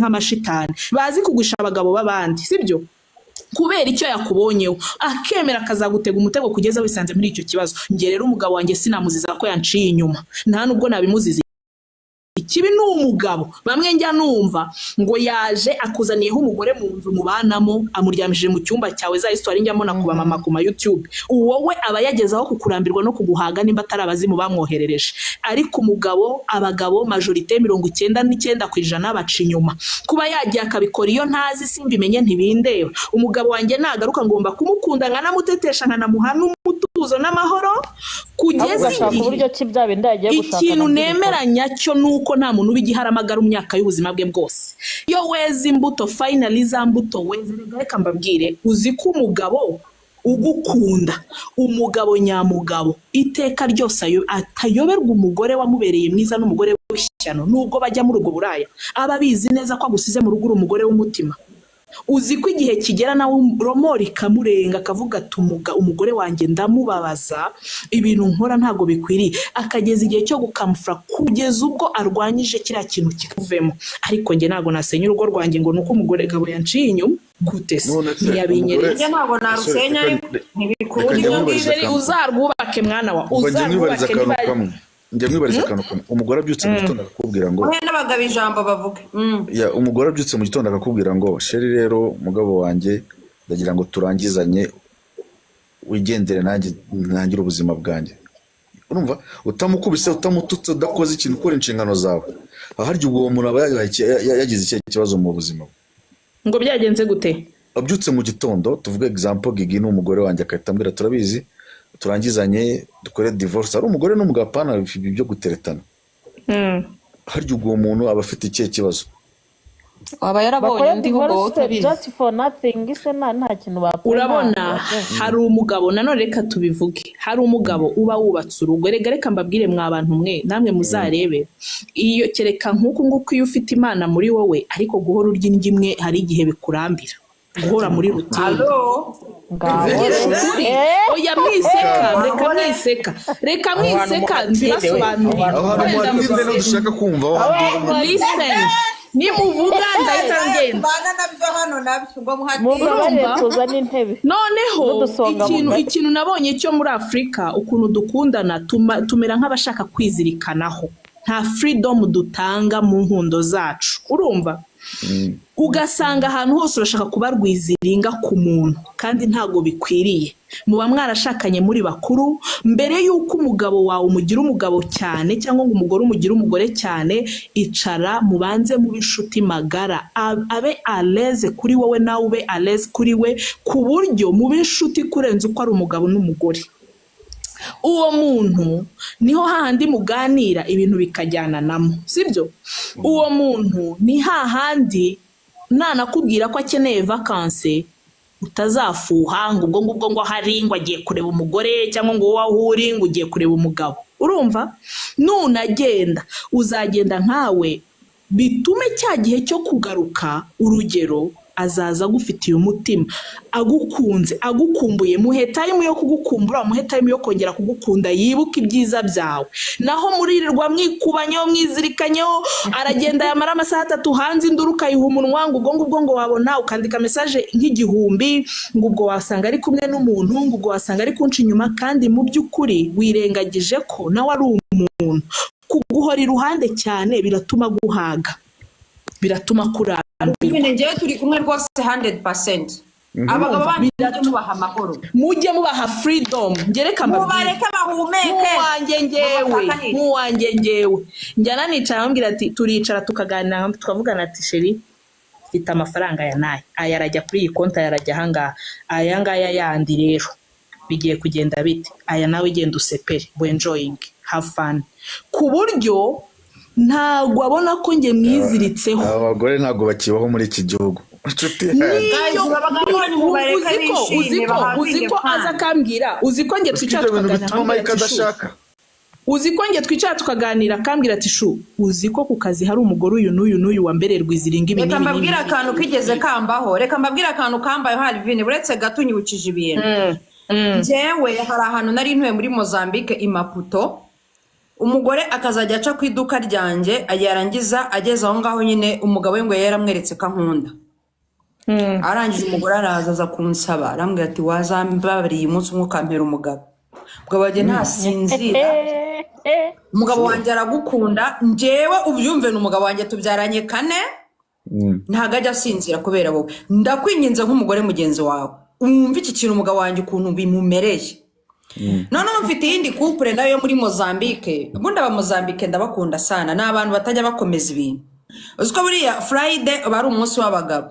Nk'amashitani bazi kugusha abagabo b'abandi, sibyo? Kubera icyo yakubonyeho, akemera akazagutega umutego kugeza wisanze muri icyo kibazo. Njye rero umugabo wanjye sinamuziza ko yanciye inyuma, nta nubwo nabimuziza. Ikibi ni umugabo bamwe njya numva ngo yaje akuzaniyeho umugore mu nzu mubanamo, amuryamishije mu cyumba cyawe, za histoire njyamo na kuba mama ku ma YouTube. Wowe aba yagezeho kukurambirwa no kuguhaga, nimba atari abazimu bamwoherereje. Ariko umugabo, abagabo majorité 99% baca inyuma. Kuba yagiye akabikora iyo ntazi, simbimenye, ntibindeba. Umugabo wanjye nagaruka ngomba kumukunda, nkanamutetesha, nkanamuha n'umutuzo n'amahoro kugeza ugashaka igihe uburyo ki bya bindi yagiye gushaka ikintu nabyo. Nemeranya cyo ni uko nta muntu uba igiharamagara imyaka y'ubuzima bwe bwose. Iyo weze imbuto, finally za mbuto weze, reka mbabwire, uzi ko umugabo ugukunda, umugabo nyamugabo, iteka ryose atayoberwa umugore wamubereye mwiza n'umugore w'ishyano. Nubwo bajya muri ubwo buraya, aba abizi neza ko agusize mu rugo uri umugore w'umutima. Uzi ko igihe kigera nawe romori ikamurenga, akavuga ati: "Umugore wanjye ndamubabaza, ibintu nkora ntabwo bikwiriye." Akageza igihe cyo gukamufura kugeza ubwo arwanyije kiriya kintu kikavemo. Ariko njye ntabwo nasenya urugo rwanjye ngo ni uko umugore gabo yanciye inyuma. Gute se? None se Ntiyabinyeretse. Njye ntabwo narusenya, Reka- ntibikunda. reka njye nkwibariza Jeri, akantu. uzarwubake, mwana wa Umva, njye nkwibariza uzarwubake akantu niba kamwe, njye nkwibariza akantu kamwe. Umugore abyutse mu gitondo akakubwira ngo Muhe n'abagabo ijambo bavuge. Ya, umugore abyutse mu gitondo akakubwira ngo: "Chéri, rero mugabo wanjye, ndagira ngo turangizanye, wigendere, nanjye ntangire ubuzima bwanjye." Urumva utamukubise, utamututse, udakoze ikintu, ukora inshingano zawe, harya ubwo uwo muntu aba yagize ikihe kibazo mu buzima bwe? Ngo byagenze gute? Abyutse mu gitondo, tuvuge example, Gigi ni umugore wanjye, agahita ambwira: "Turabizi, turangizanye, dukore divorce." Ari umugore n'umugabo, apana ibi byo guteretana. Harya ubwo uwo muntu aba afite ikihe kibazo? Waba yarabonye Bakore undi ahubwo wowe divorce utabizi. just for nothing se? Nta kintu bapfuye. Urabona, hari umugabo nanone, reka tubivuge, hari umugabo uba wubatse urugo. Reka, reka mbabwire mwa bantu mwe, namwe muzarebe iyo kereka nk'uku nguku, iyo ufite Imana muri wowe. Ariko guhora urya indyo imwe, hari igihe bikurambira guhora muri routine. Alo. Ngaho. Ukuri. Oya, mwiseka, reka mwiseka, reka mwiseka, mbibasobanurire. Aho hantu Wenda muhatinde, niho dushaka kumva aho hantu. Listen, nimuvuga ndahita ngenda. Mbana nabyo hano nabyo ngo muhatinde. Mumbabarire. Urumva? Tuzane intebe Noneho n'udusonga ikintu bugari. Ikintu nabonye cyo muri Afurika, ukuntu dukundana, tumera nk'abashaka kwizirikanaho, nta freedom dutanga mu nkundo zacu. Urumva, ugasanga ahantu hose urashaka kuba rwiziringa ku muntu, kandi ntabwo bikwiriye. Muba mwarashakanye muri bakuru. Mbere y'uko umugabo wawe umugira umugabo cyane, cyangwa ngo umugore umugire umugore cyane, icara mubanze mube inshuti magara, abe à l'aise kuri wowe, nawe ube à l'aise kuri we, ku buryo muba inshuti kurenza uko ari umugabo n'umugore. Uwo muntu niho hahandi muganira ibintu bikajyana namo, sibyo? Uwo muntu ni hahandi nanakubwira ko akeneye vacances, utazafuha ngo ubwo ngubwo ngo ahari ngo agiye kureba umugore, cyangwa ngo wowe aho uri ngo ugiye kureba umugabo. Urumva, nunagenda uzagenda nkawe, bitume cya gihe cyo kugaruka, urugero, azaza agufitiye umutima, agukunze, agukumbuye. Muhe time yo kugukumbura, muhe time yo kongera kugukunda, yibuke ibyiza byawe. Naho muririrwa mwikubanyeho, mwizirikanyeho, aragenda yamara amasaha 3 hanze, induru ukayiha umunwa, ngo ubwo ngubwo ngo wabona ukandika message nk'igihumbi, ngo ubwo wasanga ari kumwe n'umuntu, ngo ubwo wasanga ari kunca inyuma, kandi mu by'ukuri wirengagije ko nawe ari umuntu. Kuguhora iruhande cyane biratuma guhaga, biratuma kurambirwa. Nyine njyewe turi kumwe rwose 100%. Abagabo banyu mujye mubaha amahoro. Mujye mubaha freedom. Njye reka mbabwire. Mubareke bahumeke. Nk'uwanjye ngewe, Mubafatanire. nk'uwanjye ngewe, njya nanicara nkambwira ati, turicara tukaganira, tukavugana ati: "Chéri, mfite amafaranga aya n'aya, aya arajya kuri iyi konti, aya arajya ahangaha, aya ngaya yandi rero bigiye kugenda bite? Aya nawe genda usepere, enjoying, have fun." Ku buryo ntabwo abona ko njye mwiziritseho. Aba bagore ntabwo bakibaho muri iki gihugu, inshuti yanjye. Niyo. Guys, abagabo banyu mubareke Uzi ko bishime, uzi ko uzi bahavinge ko fun. aza akambwira, uzi ko njye Uzi ko twicara ibyo bintu tukaganira, bituma akambwira Mike ati: "Chou." adashaka. Uzi ko njye twicara tukaganira, akambwira ati: "Chou, uzi ko ku kazi hari umugore uyu n'uyu n'uyu wambererwa iziringa ibi Reka n'ibi mbabwire n'ibi." akantu kigeze kambaho, reka mbabwire akantu kambayeho. Alvin, uretse gato unyibukije ibintu. Njyewe hari ahantu nari ntuye muri Mozambique, i Maputo. Umugore akazajya aca ku iduka ryanjye, yarangiza ageze aho ngaho nyine, umugabo we ngo yari yaramweretse ko ankunda. Arangije umugore araza, aza kunsaba, arambwira ati: "Wazambabariye umunsi umwe ukampera umugabo? Umugabo wanjye ntasinzira, umugabo wanjye aragukunda." Njyewe ubyumve, ni umugabo wanjye tubyaranye kane, ntabwo ajya asinzira kubera wowe. Ndakwinginze nk'umugore mugenzi wawe, wumve iki kintu, umugabo wanjye ukuntu bimumereye. Noneho mfite iyindi couple nayo yo muri Mozambique. Ubundi aba Mozambique ndabakunda sana, ni abantu batajya bakomeza ibintu. Uzi ko buriya Friday uba ari umunsi w'abagabo,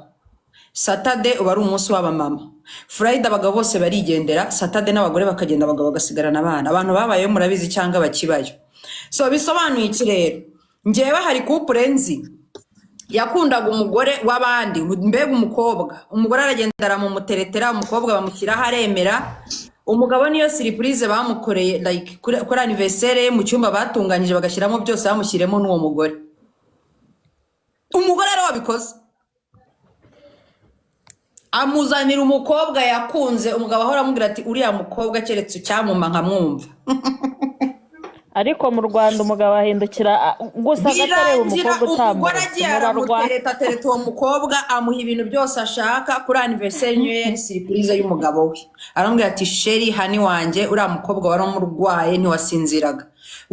Saturday uba ari umunsi w'abamama. Friday abagabo bose barigendera, Saturday n'abagore bakagenda, abagabo bagasigarana abana. Abantu babayeho murabizi cyangwa bakibayo. So bisobanuye iki rero? Njyewe hari couple nzi yakundaga umugore w'abandi, mbega umukobwa, umugore aragenda aramumuteretera, umukobwa bamushyiraho aremera. Umugabo niyo surprise bamukoreye, like kuri anniversaire ye, mu cyumba batunganyije bagashyiramo byose, bamushyiremo n'uwo mugore. Umugore rero wabikoze amuzanira umukobwa yakunze. Umugabo ahora amubwira ati: "Uriya mukobwa keretse ucyamuma nkamwumva." Ariko mu Rwanda umugabo ahindukira gusa agatareba Birangira umukobwa umugore utamuretse agiye murarwa. aramutereta, atereta uwo mukobwa, amuha ibintu byose ashaka. Kuri anniversaire niyo yari surprise y'umugabo we. Aramubwira ati: "Chéri, honey wanjye, uriya mukobwa wari umurwaye, ntiwasinziraga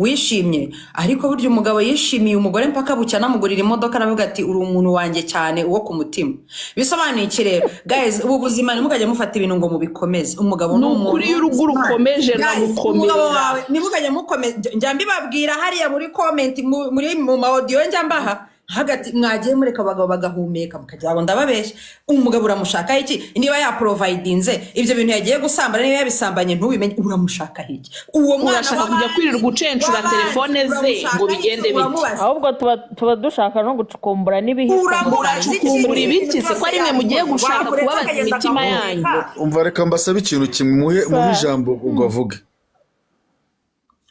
wishimye." Ariko burya umugabo yishimiye umugore mpaka bucya, anamugurira imodoka, aravuga ati: "Uri umuntu wanjye cyane, uwo ku mutima." Bisobanuye iki rero, guys? Ubu buzima ntimukajye mufata ibintu ngo mubikomeze. Umugabo ni Ni umuntu. ukuri, iyo urugo rukomeje Guys, ruragukomerera. umugabo wawe ntimukajye mukomeza. Njya mbibabwira hariya muri comment, muri mu ma audio njya mbaha hagati, mwagiye mureka abagabo bagahumeka, mukagira ngo ndababeshya. Umugabo uramushakaho iki niba yaprovidinze ibyo bintu yagiye gusambana? Niba yabisambanye ntubimenye, uramushakaho iki? Uwo mwana Urashaka kujya w'abandi- kwirirwa ucencura w'abandi, telefone ze ngo uramushakaho iki? bigende bite? Uramubaza? Ahubwo tuba dushaka no gucukumbura n'ibihishwe mu Uramubaza iki? Uracukumbura ibiki se, ko ari mwe mugiye gushaka Wamuretse kubabaza akagenda imitima agahumeka. yanyu? Umva, reka mbasabe ikintu kimwe, muhe ijambo ngo avuge.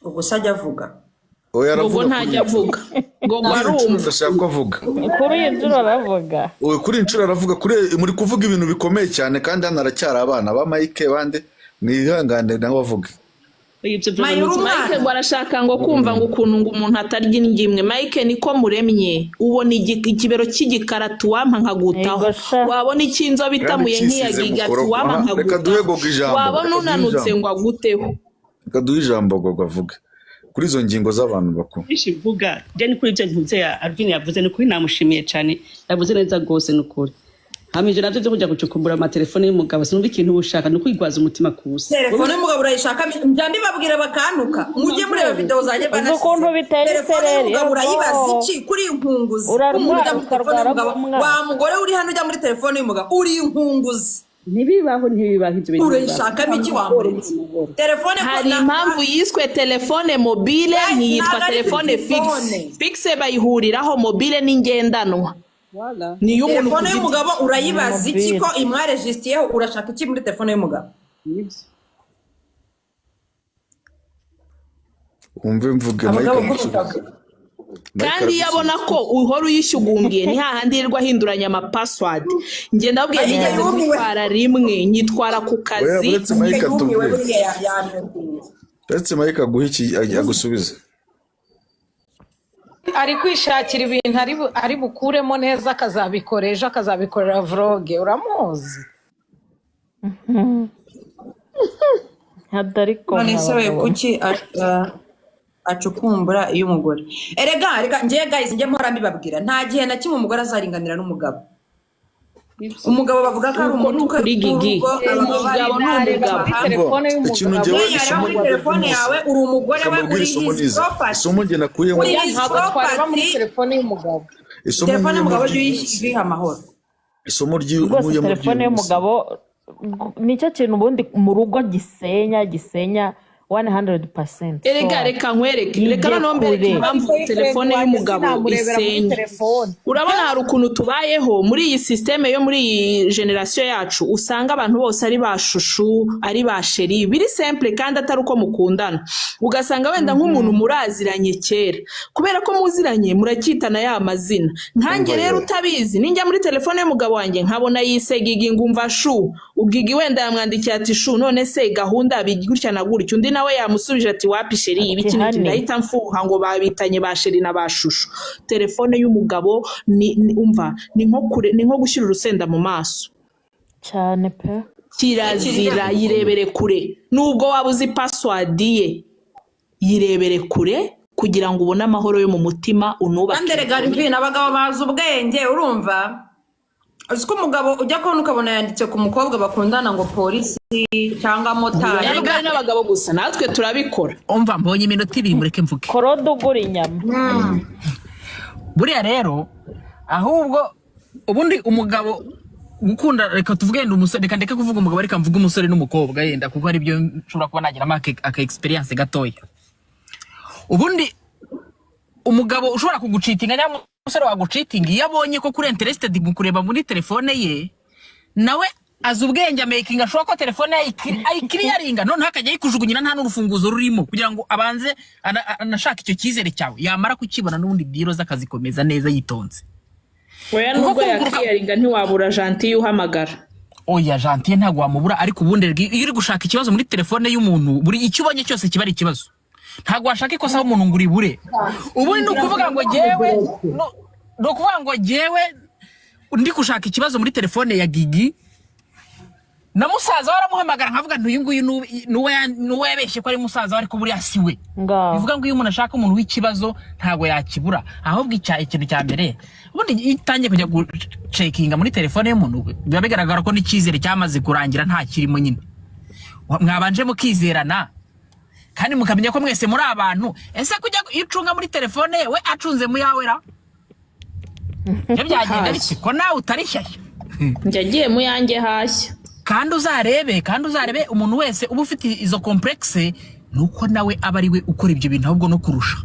Ubwo se ajya avuga? Oya, Ngo aravuga. Ntajya avuga ngo Kuri iyi nshuro arumva. ndashaka ko avuga. Kuri iyi nshuro aravuga. Oya, kuri iyi nshuro aravuga. Kuri muri kuvuga ibintu bikomeye cyane, kandi hano haracyari abana ba Mike bande, mwihangane nawe avuge. Ibyo Mayi, uri byo umwana. Mike ngo arashaka ngo kumva ngo ukuntu ngo umuntu atarya indyo imwe. Mike, niko muremye, ubona ikibero cy'igikara tuwampa nkagutaho. Yego sha. Wabona icy'inzobe itamuye Kandi nk'iya cyisize giga mukorogo. tuwampa Aha, reka duhe nkagutaho. Gogo ijambo. Wabona Reka duhe unanutse ijambo. ngo aguteho. Reka duhe ijambo Gogo avuge kuri izo ngingo z'abantu bakuru. Byinshi mvuga je ni kuri ibyo ntuze ya Alvin yavuze. Ni ukuri namushimiye cyane, yavuze neza rwose, ni ukuri. Hama ivyo navyo vyo kuja gucukumbura amatelefone y'umugabo, sinumva ikintu uba ushaka, ni ukwigwaza umutima kusa. Telefone y'umugabo urayishaka? Njya mbibabwira bakantuka. Mujye mureba video zanjye. Uzi ukuntu bitera Telefone isereri, y'umugabo urayibaza yego. iki kuri inkunguzi? Urarwara, Umuntu ujya muri telefone ukarwara y'umugabo, nk'umwana. wa mugore uri hano ujya muri telefone y'umugabo, uri inkunguzi. Ntibibaho, ntibibaho, ivyo bintu ntibibaho. Urayishakamo iki? Wamuretse telefone ko Hari impamvu yiswe telefone mobile, Guys, ntiyitwa ntabwo ari telefone telefone. fixe. Fixe bayihuriraho, mobile n'ingendanwa Voilà. ni iy'umuntu ku Telefone giti. y'umugabo urayibaza iki Mobile. ko imwaregisitiyeho? Urashaka iki muri telefone y'umugabo? Nibyo. Wumve mvuge Mike Abagabo ko amusubize. Mike Kandi iyo abona aragusubiza. ko uhora uyishyugungiye, ni hahandi yirirwa ahinduranya amapasiwadi. Njye ndababwiye, Mike nigeze yumiwe. kwitwara rimwe, nyitwara ku Oya, kazi. uretse Mike yumiwe. atubwire. Buriya yamye. Uretse Mike aguhe iki, agusubize. Ari kwishakira ibintu ari bukuremo neza, akazabikora ejo, akazabikorera vlog. Uramuzi. Hadariko. None se we, kuki acukumbura iy'umugore? Erega reka njye, guys, njye mpora mbibabwira, nta gihe na kimwe umugore azaringanira n'umugabo. Umugabo bavuga ko ari Uko ni umutwe ukuri, Gigi. w'urugo, abagabo Umugabo ni Nareba umugabo. muri telefone Ikintu y'umugabo. njyewe Buriya reba isomo muri telefone yawe, uri umugore reka we, mbabwire uri isomo his nize, property. isomo njye nakuyemo. Uri his Ntabwo twareba muri property. telefone y'umugabo. Isomo Telefone nkuyemo y'umugabo jya ry'uyu munsi, uyiha amahoro. isomo Rwose nkuyemo telefone ry'uyu munsi. y'umugabo nicyo kintu ubundi mu rugo gisenya 100%. Erega reka nkwereke, reka Yige noneho mbereke kure. impamvu Boyfriend telefone wanjye y'umugabo sinamurebera muri isenya. telefone. Urabona hari ukuntu tubayeho muri iyi système yo muri iyi génération yacu, usanga abantu bose ari ba chouchou, ari ba chéri, biri simple kandi atari uko mukundana. Ugasanga wenda nk'umuntu muraziranye kera, kubera ko muziranye muracyitana ya mazina. Nkanjye Umva rero yewe. utabizi, ninjya muri telefone y'umugabo wanjye nkabona yise Gigi, ngumva chou, Gigi wenda yamwandikiye ati: "Chou, none se gahunda bigi gutya na gutya?" Undi nawe nawe yamusubije ati wapi chéri, Ati ibiki n'iki, honey. ndahita mfuha ngo babitanye ba chéri na ba chouchou. Telefone y'umugabo ni umva, ni nko kure, ni nko gushyira urusenda mu maso. Cyane pe. Kirazira, yirebere kure. Nubwo waba uzi password ye, yirebere kure kugira ngo ubone amahoro yo mu mutima, unubake. Kandi erega Alvin, abagabo bazi ubwenge, urumva? Uzi ko umugabo ujya kubona ukabona yanditse ku mukobwa bakundana ngo polisi cyangwa motari. Ntabwo ari n'abagabo gusa, natwe turabikora. Umva, mbonye iminota 2, mureke mvuge. Korode ugura inyama. Buriya rero ahubwo ubundi umugabo gukunda, reka tuvuge yenda umusore, reka ndeke kuvuga umugabo, reka mvuge umusore n'umukobwa yenda, kuko ari byo nshobora kuba nagiramo aka experience gatoya. Ubundi umugabo ushobora kugucheatinga cyangwa umusore wagucheatinga, iyo abonye ko kuri interested mu kureba muri telefone ye, nawe azi ubwenge, amakinga ashobora ko telefone ye ayiclearinga, noneho akajya ayikujugunyira nta n'urufunguzo rurimo, kugira ngo abanze anashake icyo cyizere cyawe. Yamara kukibona, n'ubundi deal ze akazikomeza neza yitonze. Oya, Kuko nubwo kuguruka- yaclearinga ntiwabura Gentille uhamagara. Oya, Gentille ntabwo wamubura, ariko ubundi rero iyo uri gushaka ikibazo muri telefone y'umuntu, buri icyo ubonye cyose kiba ari ikibazo. Ntabwo washaka ikosa umuntu ngo uribure. Ubundi ni ukuvuga ngo jyewe ni ukuvuga ngo jyewe ndi gushaka ikibazo muri telefone ya Gigi, na musaza we aramuhamagara, nkavuga nti uyu nguyu n'uwo yabeshye ko ari musaza we, ariko buriya si we. Ngaho. Bivuga ngo iyo umuntu ashaka umuntu w'ikibazo ntabwo yakibura. Ahubwo ikintu cya mbere, ubundi iyo utangiye kujya gucheckinga muri telefone y'umuntu, biba bigaragara ko n'icyizere cyamaze kurangira, nta kirimo nyine. Mwabanje mukizerana kandi mukamenya ko mwese muri abantu. Ese kujya iyo ucunga muri telefone ye, we acunze mu yawe ra, ibyo byagenda bite ko nawe utari shyashya? Njye agiye mu yanjye hashya. Kandi uzarebe umuntu wese uba ufite izo complexe, ni uko nawe aba ari we ukora ibyo bintu ahubwo no kurusha,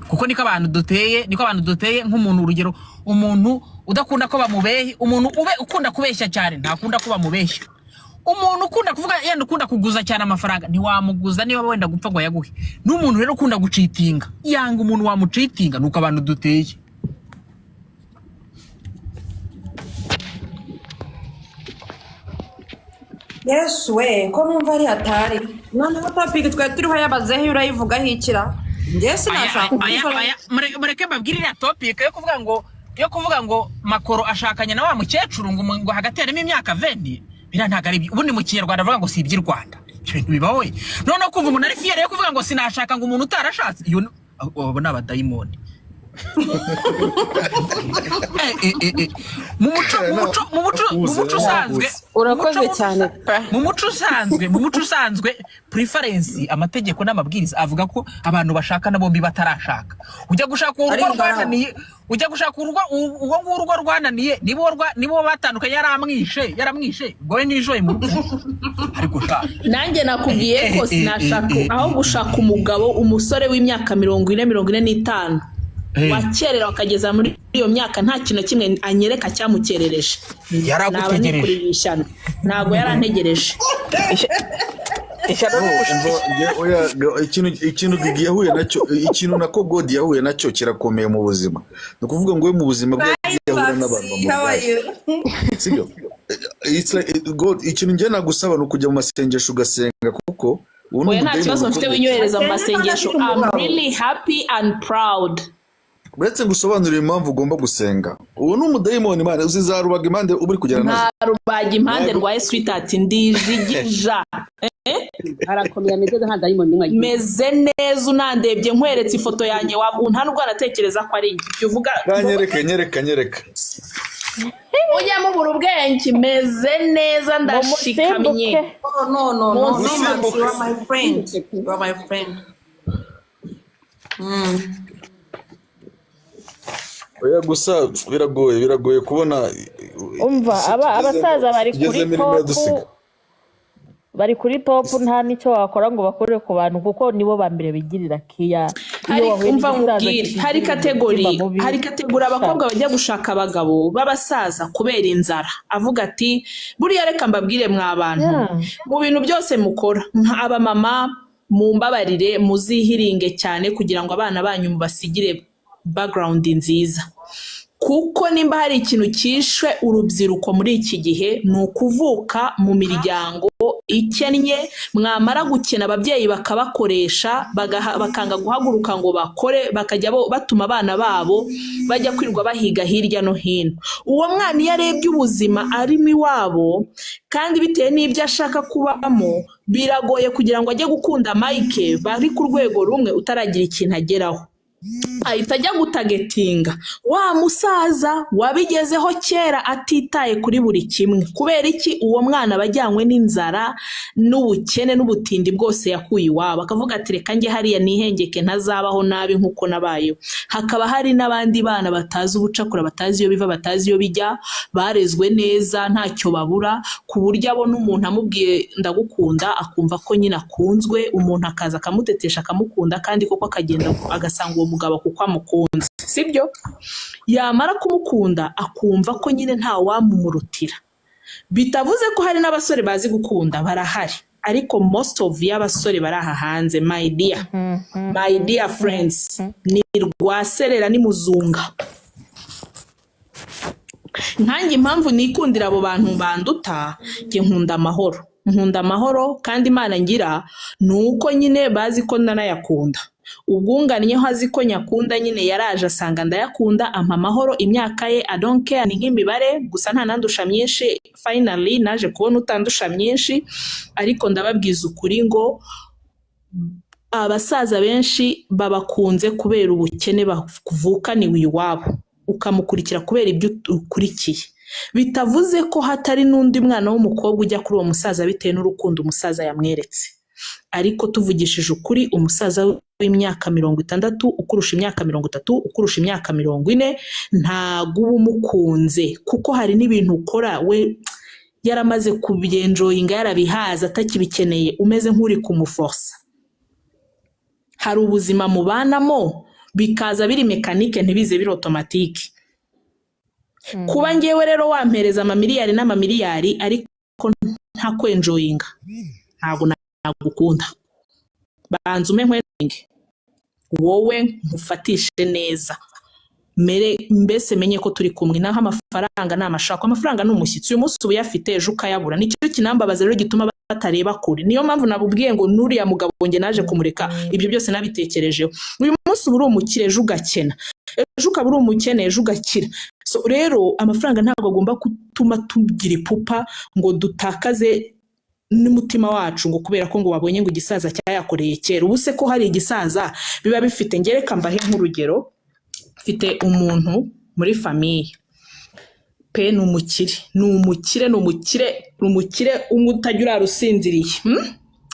kuko niko abantu duteye, niko abantu duteye. Nk'umuntu, urugero, umuntu udakunda ko bamubeshya, umuntu ube ukunda kubeshya cyane ntakunda ko bamubeshya. Umuntu ukunda kuvuga yenda ukunda kuguza cyane amafaranga, ntiwamuguza niba wenda gupfa ngo ayaguhe. N'umuntu rero ukunda gucheatinga yanga umuntu wamucheatinga. Nuko abantu duteye. Yesu we, ko numva ari hatari! Noneho topic twari turiho yabazeho, urayivugaho ikira? Njye sinashaka Aya, aya, mureke mbabwire iriya topic yo kuvuga ngo Makoro ashakanye na wa mukecuru, ngo hagati harimo imyaka 20, biriya ntabwo ari ibyo. Ubundi mu Kinyarwanda bavuga ngo si iby'i Rwanda, ibyo bintu bibaho we. Noneho kumva umuntu ari fier yo kuvuga ngo sinashaka ngo umuntu utarashatse, iyo abo ni abadayimoni. Mu muco usanzwe Urakoze cyane pe. Mu muco usanzwe, preference, amategeko n'amabwiriza avuga ko abantu bashakana bombi batarashaka. Ujya gushaka urugo Ariko rwananiye, ujya gushaka urugo uwo nguwo urugo rwananiye, niba uwo batandukanye yaramwishe, ubwo we nijoye mu rugo ariko sha. Nanjye nakubwiye ko sinashaka aho gushaka umugabo, umusore w'imyaka 40, 45, wakerera akageza muri iyo myaka nta kintu na kimwe anyereka cyamukerereje. Naba Yaragutegereje. nikuririye ishyano, ntabwo yarantegereje. Ishyano. No, umva, oya, ikintu Gigi yahuye nacyo, ikintu nako God yahuye nacyo kirakomeye mu buzima. Ni ukuvuga ngo we mu buzima bwe yagiye ahura n'abantu How are bamurwaye. you? Sibyo? It's like, God, ikintu njye nagusaba ni ukujya mu masengesho ugasenga, kuko ubu ni Oya, nta umudayimoni kibazo mfite, ukomeye. winyohereza mu Asenga masengesho. afite I'm umugabo. really happy and proud. Uretse ngo usobanurire impamvu ugomba gusenga, ubu ni umudayimoni. Imana uzi za rubaga impande uba uri kugera nazo. Nta rubaga impande Ntabwo- rwaye, sweetheart, ndijigija. Arakomeye, ameze nta dayimoni n'umwe agira. Meze neza, unandebye nkweretse ifoto yanjye nta nubwo wanatekereza ko ari njye. Ibyo uvuga Nyereka, nyereka, nyereka. Ujya mubura ubwenge, meze neza, ndashikamye. Mumusimbuke. No, no, no, no, no, Max, Musimbuke. you are my friend. You are my friend. Oya, gusa biragoye kubona Umva, isi abasaza bari kuri tugezemo irimo iradusiga. top, bari kuri top, nta n'icyo wakora ngo bakore ku bantu, kuko nibo ba mbere bigirira kiya. Iyo Hari wahuye umva n'igisaza nkubwire, hari kikigirira category umutima mubi, hari category abakobwa bajya gushaka abagabo b'abasaza kubera inzara, avuga ati buriya reka mbabwire mwa bantu, mu bintu byose mukora nka abamama, mumbabarire, muzihiringe cyane kugira ngo abana banyu mubasigire background nziza. Kuko nimba hari ikintu cyishe urubyiruko muri iki gihe, ni ukuvuka mu miryango ikennye, mwamara gukena ababyeyi bakabakoresha, bakanga guhaguruka ngo bakore, bakajya batuma abana babo bajya kwirirwa bahiga hirya no hino. Uwo mwana iyo arebye ubuzima arimo iwabo, kandi bitewe n'ibyo ashaka kubamo, biragoye kugira ngo ajye gukunda Mike bari ku rwego rumwe utaragira ikintu ageraho. Ahita ajya gutargetinga wa musaza wabigezeho kera, atitaye kuri buri kimwe. Kubera iki? Uwo mwana aba ajyanywe n'inzara n'ubukene n'ubutindi bwose yakuye iwabo, akavuga ati: "Reka njye hariya nihengeke, ntazabaho nabi nk'uko nabayeho." Hakaba hari n'abandi bana batazi ubucakura, batazi iyo biva, batazi iyo bijya, barezwe neza, ntacyo babura, ku buryo abona umuntu amubwiye "ndagukunda" akumva ko nyine akunzwe. Umuntu akaza akamutetesha, akamukunda, kandi koko akagenda agasanga uwo mugabo kuko amukunze, sibyo? Yamara kumukunda akumva ko nyine nta wamumurutira. Bitavuze ko hari n'abasore bazi gukunda, barahari, ariko most of y'abasore bari aha hanze, my dear, my dear friends, ni rwaserera, ni muzunga. Nkanjye impamvu nikundira abo bantu banduta, njye nkunda amahoro, nkunda amahoro, kandi Imana ngira ni uko nyine bazi ko ndanayakunda. Ubwunganyeho azi ko nyakunda nyine, yaraje asanga ndayakunda, ampa amahoro. Imyaka ye I don't care, ni nk'imibare gusa, nta nandusha myinshi. Finally naje kubona utandusha myinshi. Ariko ndababwiza ukuri ngo abasaza benshi babakunze kubera ubukene bavukaniwe iwabo, ukamukurikira kubera ibyo ukurikiye. Bitavuze ko hatari n'undi mwana w'umukobwa ujya kuri uwo musaza bitewe n'urukundo umusaza yamweretse. Ariko tuvugishije ukuri, umusaza w'imyaka 60 ukurusha imyaka 30, ukurusha imyaka 40, ntago uba umukunze, kuko hari n'ibintu ukora we yaramaze kubyenjoyinga, yarabihaza, atakibikeneye, umeze nk'uri kumuforsa. Hari ubuzima mubanamo bikaza biri mécanique, ntibize biri automatique. Kuba ngewe rero wampereza amamiliyari n'amamiliyari ariko ntakwenjoyinga, ntabwo nagukunda. Banza umpe nkwenjoyinge wowe, nkufatishe neza, mere mbese menye ko turi kumwe. Naho amafaranga ni amashako, amafaranga ni umushyitsi. Uyu munsi uba uyafite, ejo ukayabura. Nicyo kinambabaza rero gituma batareba kure. Niyo mpamvu nabubwiye ngo n'uriya mugabo nge naje kumureka, ibyo byose nabitekerejeho. Uyu munsi uba uri umukire, ejo ugakena, ejo ukaba uri umukene, ejo ugakira. So rero amafaranga ntabwo agomba gutuma tugira ipupa ngo dutakaze n'umutima wacu, ngo kubera ko ngo wabonye ngo igisaza cyayakoreye kera. Ubu se ko hari igisaza biba bifite? Ngereka mbahe nk'urugero. Mfite umuntu muri famille pe, ni umukire, ni umukire, ni umukire, ni umukire umwe utajya urara usinziriye,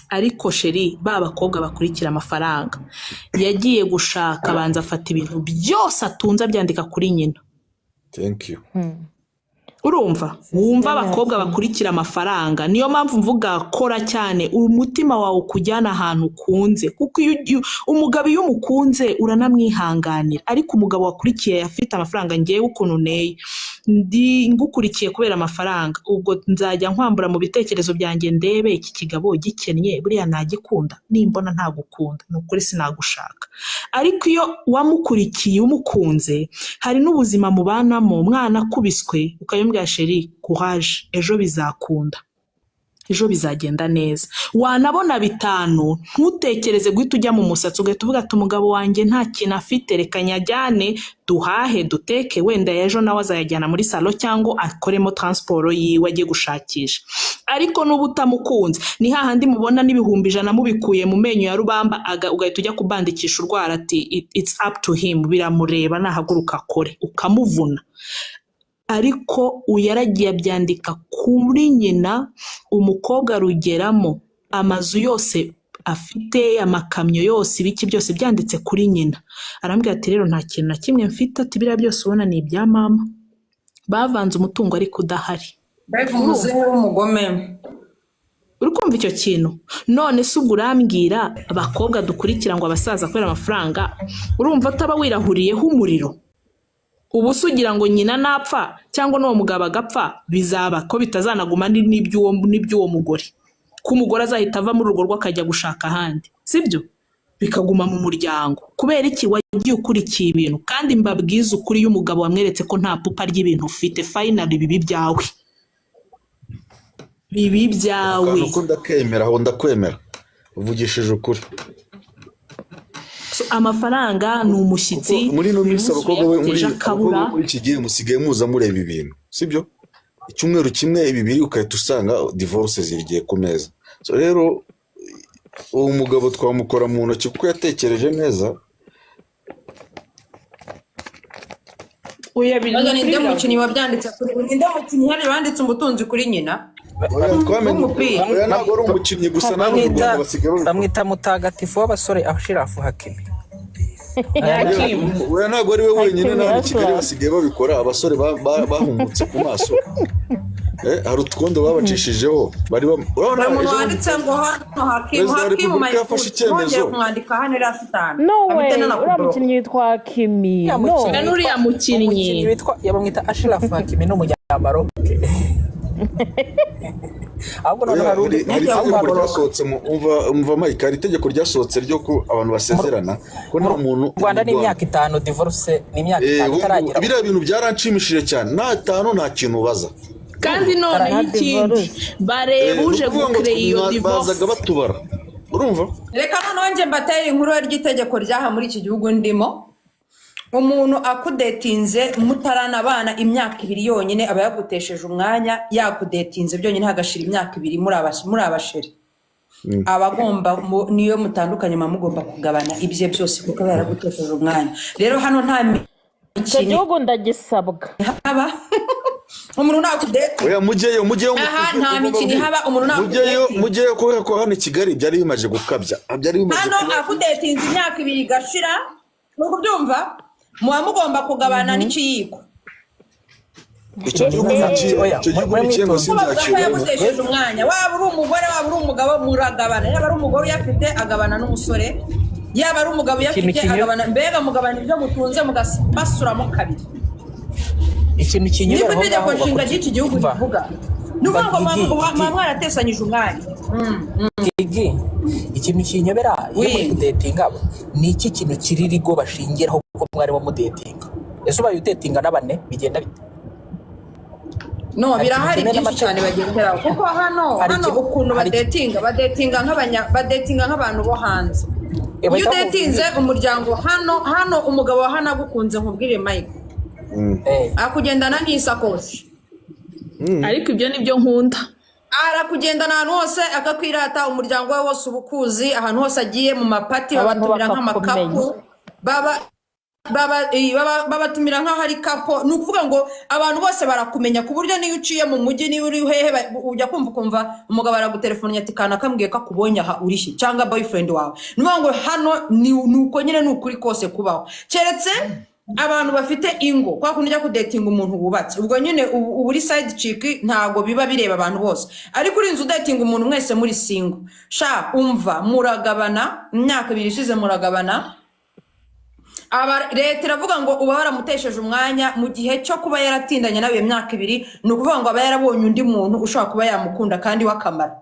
Ariko chéri, ba bakobwa bakurikira amafaranga, yagiye gushaka abanza afata ibintu byose atunze abyandika kuri nyina. Thank you. Urumva, wumva abakobwa bakurikira amafaranga. Niyo mpamvu mvuga kora cyane, umutima wawe ukujyana ahantu ukunze, kuko iyo umugabo iyo umukunze uranamwihanganira. Ariko umugabo wakurikiye afite amafaranga, ngewe ukuntu nteye, ndi ngukurikiye kubera amafaranga, ubwo nzajya nkwambura mu bitekerezo byanjye, ndebe iki kigabo gikennye buriya nagikunda? Nimbona ntagukunda, ni ukuri sinagushaka. Ariko iyo wamukurikiye umukunze, hari n'ubuzima mubanamo, umwana akubiswe ukabimubwira: "Chéri, courage, ejo bizakunda, ejo bizagenda neza." Wanabona bitanu, ntutekereze guhita ujya mu musatsi, ugahita uvuga ati: "Umugabo wanjye nta kintu afite, reka nyajyane duhahe, duteke, wenda ejo nawe azayajyana muri salon cyangwa akoremo transport yiwe ajye gushakisha." Ariko n'uba utamukunze, ni hahandi mubona n'100,000 mubikuye mu menyo ya rubamba, ugahita ujya kubandikisha urwara ati: "It's up to him, biramureba, nahaguruka akore," ukamuvuna. Ariko uyu yaragiye abyandika kuri nyina. Umukobwa rugeramo amazu yose afite, amakamyo yose, ibiki byose byanditse kuri nyina. Arambwira ati: "Rero nta kintu na kimwe mfite," ati: "Biriya byose ubona ni ibya mama." Bavanze umutungo ariko udahari. Mbega umuzehe w'umugome! Uri kumva icyo kintu? None se ubwo urambwira abakobwa dukurikira ngo abasaza kubera amafaranga, urumva ataba wirahuriyeho umuriro? Ubu se ugira ngo nyina napfa cyangwa n'uwo mugabo agapfa, bizaba ko bitazanaguma n'iby'uwo mugore, ko umugore azahita ava muri urwo rugo akajya gushaka ahandi, sibyo? Bikaguma mu muryango. Kubera iki? Wagiye ukurikiye ibintu. Kandi mbabwize ukuri, iyo umugabo wamweretse ko nta pupa ry'ibintu ufite, finally bibi byawe, bibi byawe. Akantu ko ndakemera, aho ndakwemera, uvugishije ukuri. So, amafaranga ni umushyitsi. Kuko muri ino Uyu minsi munsi abakobwa bo uyafite, muri ejo abakobwa akabura. bo muri iki gihe musigaye muza mureba ibintu, sibyo? Icyumweru kimwe, bibiri, ugahita usanga divorce zirigiye ku meza. So rero uwo mugabo twamukora mu ntoki kuko yatekereje neza. Oya, biri Baga kuri ninde biragoye. mukinnyi wabyanditse kuri, ninde mukinnyi hano wanditse umutunzi kuri nyina Oya, twamenye w'umupira? Oya, ntabwo ari umukinnyi gusa, nawe mu Bamwita Rwanda basigaye babikora. Bamwita mutagatifu w'abasore Ashirafu Hakimi. Hakim. Oya, ntabwo ari we wenyine. Hakimi Nawe i Kigali Ashraf. basigaye babikora, abasore bahumutse ku maso. Hari utwondo babacishijeho bari urabona Hari umuntu ejo bundi wanditse ngo hano Hakimu, Perezida wa Hakimu Repubulika my yafashe foot, ntongere icyemezo. kumwandika hano iriya shitani No amite way, uriya nanakuburoka. mukinnyi witwa Hakimi. Uriya No. mukinnyi Na witwa n'uriya umukinnyi mukinnyi. witwa ya bamwita Ashirafu Hakimi ni umunyamaroke. Ahubwo noneho Oya, hari undi hari ahubwo itegeko hari ryasohotse mu umva Mike, hari itegeko ryasohotse ryo ko abantu mu basezerana ko nta mu muntu Rwanda mu ni Rwanda imyaka 5, divorce ni imyaka 5 ubu itaragera. Biriya bintu byaranshimishije cyane, nta tanu nta kintu ubaza. Kandi noneho Nta ikindi, divorce. bareba Ni uje ukuvuga ngo gukereye iyo bazaga divorce. batubara, urumva? Reka noneho njye mbateye inkuru ry'itegeko ryaha muri iki gihugu ndimo. Umuntu akudetinze mutaranabana imyaka 2 yonyine aba yagutesheje umwanya. Yakudetinze byonyine hagashira imyaka 2 muri abasheri, aba agomba niyo mutandukanye muba mugomba kugabana ibye byose kuko aba yaragutesheje umwanya. Rero hano nta Icyo mikino gihugu ndagisabwa. ihaba, umuntu nakudetinga Oya, mujyeyo, mujyeyo, aha mutuze nta kuko mikino mbabwire ihaba, umuntu mujyeyo, nakudetinga mujyeyo, kubera ko hano i Kigali byari bimaze gukabya, byari bimaze hano kuba. akudetinze imyaka 2 igashira, ni ukubyumva, muba mugomba kugabana n'ikiyiko. Icyo gihugu ni ikihe? Oya, Icyo gihugu mwe ni ikihe ngo mwitonze. Ko bavuga ko sinzakibemo? yagutesheje umwanya, waba uri umugore waba uri umugabo muragabana. Yaba ari umugore uyafite agabana n'umusore, yaba ari umugabo Ikintu uyafite kinyo agabana, mbega mugabana ibyo mutunze mugapasuramo kabiri. Ikintu Niko kinyobera aho itegeko ngaho nshinga bakurikiza ry'iki gihugu umva rivuga, ni umva ukuvuga ngo Gigi, muba Gigi, mwaratesanyije umwanya. Gigi, ikintu kinyobera iyo muri Oui. kudetinga ni iki kintu kiri rigo bashingiraho kuko mwarimo mudetinga? Ese ubaye udetinga n'abane bigenda bite? No, Hari ikintu birahari cyemewe byinshi cyane n'amategeko. bagenderaho kuko hano Hari hano ikintu ukuntu hari badetinga, badetinga nk'abanya, badetinga nk'abantu bo hanze. Iyo bahita udetinze umuryango hano, hano umugabo wa hano agukunze, nkubwire Mike, akugendana nk'isakoshi. Ariko ibyo nibyo nkunda. Arakugendana ahantu hose akakwirata, umuryango we wose uba ukuzi, ahantu hose agiye mu mapati Abantu babatumira bakakumenya. nk'amakapu, baba baba eh, babatumira nk'aho ari couple. Ni ukuvuga ngo abantu bose barakumenya ku buryo niyo uciye mu mujyi, niyo uri hehe, ujya kumva ukumva umugabo aragutelefonnye ati kana kambwiye ko akubonye aha urishye, cyangwa boyfriend wawe. Ni ukuvuga ngo hano ni uko nyine, ni ukuri kose kubaho, keretse abantu bafite ingo, kwa kundi ujya kudetinga umuntu wubatse, ubwo nyine ubu uri side chick, ntabwo biba bireba abantu bose. Ariko urinze udetinga umuntu mwese muri single, sha umva, muragabana. Imyaka 2 ishize muragabana. Aba leta iravuga ngo uba waramutesheje umwanya mu gihe cyo kuba yaratindanye nawe iyo myaka 2, ni ukuvuga ngo aba yarabonye undi muntu ushobora kuba yamukunda kandi w'akamaro.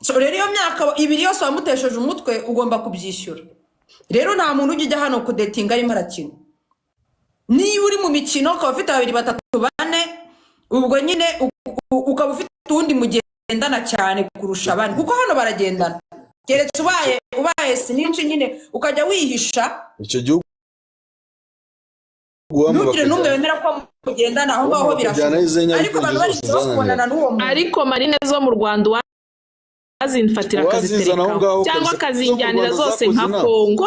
So rero iyo myaka 2 yose wamutesheje umutwe ugomba kubyishyura. Rero nta muntu ujya ujya hano kudetinga arimo arakina. Niba uri mu mikino ukaba ufite babiri, batatu, bane, ubwo nyine ukaba ufite uwundi mugendana cyane kurusha abandi, kuko hano baragendana, keretse ubaye snitch nyine ukajya wihisha. Icyo gihugu wamwe Ntugire n'umwe bakajyana wemera ko mugendana aho ngaho, wamwe bakajyana birashoboka, izenya ariko abantu nyarugenge bari zose zananiwe. bakubonana n'uwo muntu. Ariko marine zo mu Rwanda uwazinfatira Uwazizana aho akaziterekaho ngaho cyangwa kabisa, zo mu akazinjyanira Rwanda zose zakoze nka inama. Kongo.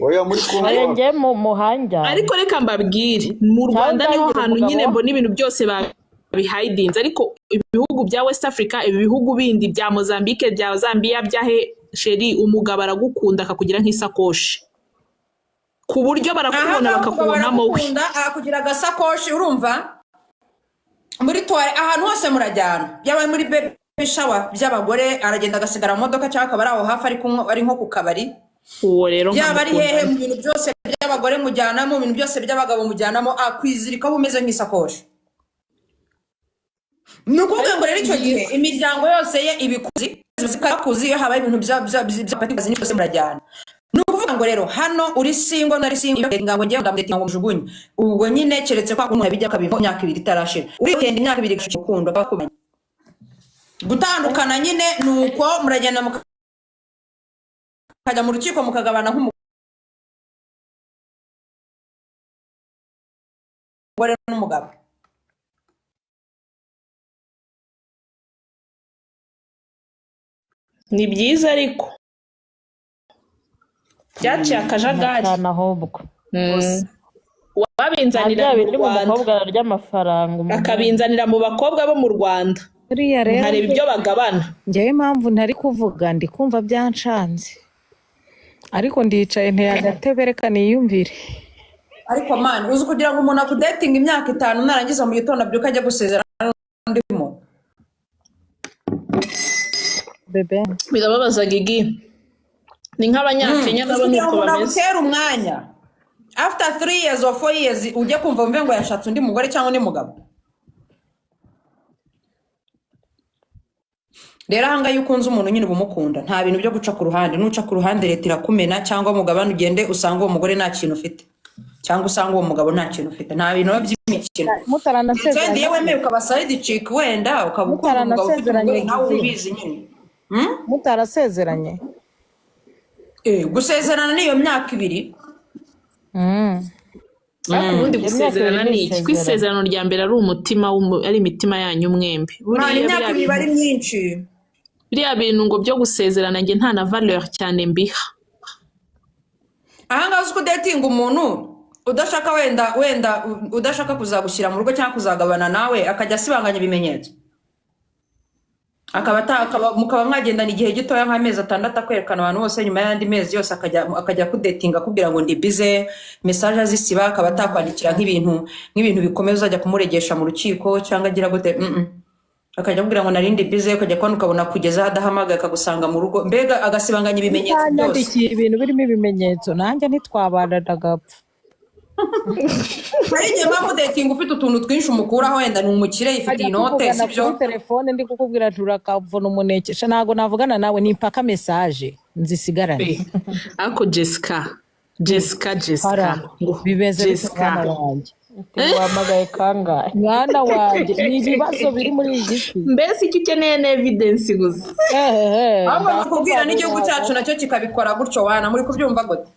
Oya, muri Kongo Oya, wapi? njye mu muhanjyane. Ariko reka mbabwire, mu Cyangwa Rwanda niho nzagire hantu umugabo nyine mbona ibintu byose babihidinze, ariko ibihugu bya West Africa, ibi bihugu bindi bya Mozambique, bya Zambia, byahe chéri, umugabo aragukunda akakugira nk'isakoshi, ku buryo Aha barakubona ngaha umugabo bakakubonamo we. aragukunda akakugira agasakoshi, urumva, muri tuwari ahantu hose murajyana, yaba muri baby shower by'abagore aragenda agasigara mu modoka cyangwa akaba ari aho hafi, ari kunywa, ari nko ku kabari. Uwo rero Yaba ari nkamukunda. hehe, mu bintu byose by'abagore mujyanamo, mu bintu byose by'abagabo mujyanamo, akwizirikaho umeze nk'isakoshi. Ni ukuvuga ngo rero icyo gihe imiryango yose ye ibikuzi ikakuzi, iyo habaye ibintu bya byose murajyana. Ni ukuvuga ngo rero hano uri single, nari single, ngo ngiye ndamudatinga ngo mujugunye, ubwo nyine keretse kwa kuntu yabijya akabivamo imyaka 2 itarashira, urigenda imyaka 2 igashira urukundo bakubanye. Gutandukana nyine ni uko muragenda mukajya mu rukiko mukagabana nk'umugore n'umugabo. Ni byiza, ariko byaciye akajagari. Cyane ahubwo. Nta Wabinzanira bya mu bindi ngo Rwanda, umukobwa ararya amafaranga umuhungu. Akabinzanira mu bakobwa bo mu Rwanda, Buriya rero nkareba ibyo bagabana. Njyewe impamvu ntari kuvuga, ndi kumva byancanze, ariko ndicaye nteye agatebe, reka niyumvire. Ariko man, uzi kugira ngo umuntu akudatinga imyaka 5, narangiza mu gitondo abyuka ajya gusezerana n'undi muntu? Bebe. Birababaza Gigi, ni nk'Abanyakenya Uzi nabo kugira ngo nuko umuntu bameze. agutere umwanya, after 3 years or 4 years ujye kumva wumve ngo yashatse undi mugore cyangwa undi mugabo. Rero ahangaha iyo ukunze umuntu nyine uba umukunda, nta bintu byo guca ku ruhande. Nuca ku ruhande leta irakumena, cyangwa mugabane ugende usange uwo mugore nta kintu ufite, cyangwa usange uwo mugabo nta kintu ufite. Nta bintu biba by'imikino. Kandi Mutaranasezeranye. iyo wemeye ukaba side chick, wenda ukaba ukunda umugabo ufite Mutaranasezeranye. umugore, nawe Gizi. ubizi nyine. Mutarasezeranye. Gusezerana ni iyo myaka 2. Ariko ubundi Iyo myaka gusezerana 2 ni ni iki ko isezerano. Isezerano rya mbere ari umutima ari imitima yanyu mwembi. Mwana, Buriya imyaka biriya 2 iba ari bintu, myinshi. biriya bintu ngo byo gusezerana, njye nta na valeur cyane mbiha. Ahangaha uzi ko udatinga umuntu udashaka, wenda udashaka kuzagushyira mu rugo cyangwa kuzagabana nawe, akajya asibanganya ibimenyetso, akaba mukaba mwagendana igihe gitoya nk'amezi 6, akwerekana abantu bose, nyuma y'andi mezi yose akajya kudatinga akubwira ngo ndi busy, message azisiba, akaba atakwandikira nk'ibintu bikomeye uzajya kumuregesha mu rukiko cyangwa agira gute. Akajya akubwira ngo narindi busy, ukajya kubona ukabona kugeza aho adahamagaye akagusanga mu rugo, mbega agasibanganya ibimenyetso byose. Utanyandikiye ibintu birimo ibimenyetso, nanjye ntitwabana, ndagapfa. Hari igihe mpamvu dating ufite utuntu twinshi umukuraho, wenda ni umukire, yifitiye Ajya inote, tuvugana sibyo? kuri telefone, ndi kukubwira turakavuna umuneke. Sha, ntabwo navugana nawe, ni impaka message nzisigarane. Ariko Jessica, Jessica, Jessica, Para ngo bimeze bite? Jessica. Mwana wanjye. Wahamagaye kangahe? Mwana wanjye, ni ibibazo biri muri iyi si. Mbese icyo ukeneye ni evidence gusa. Ehehe. Ahubwo nakubwira n'igihugu ndakubabura. Cyacu nacyo kikabikora gutyo wana, muri kubyumva gute?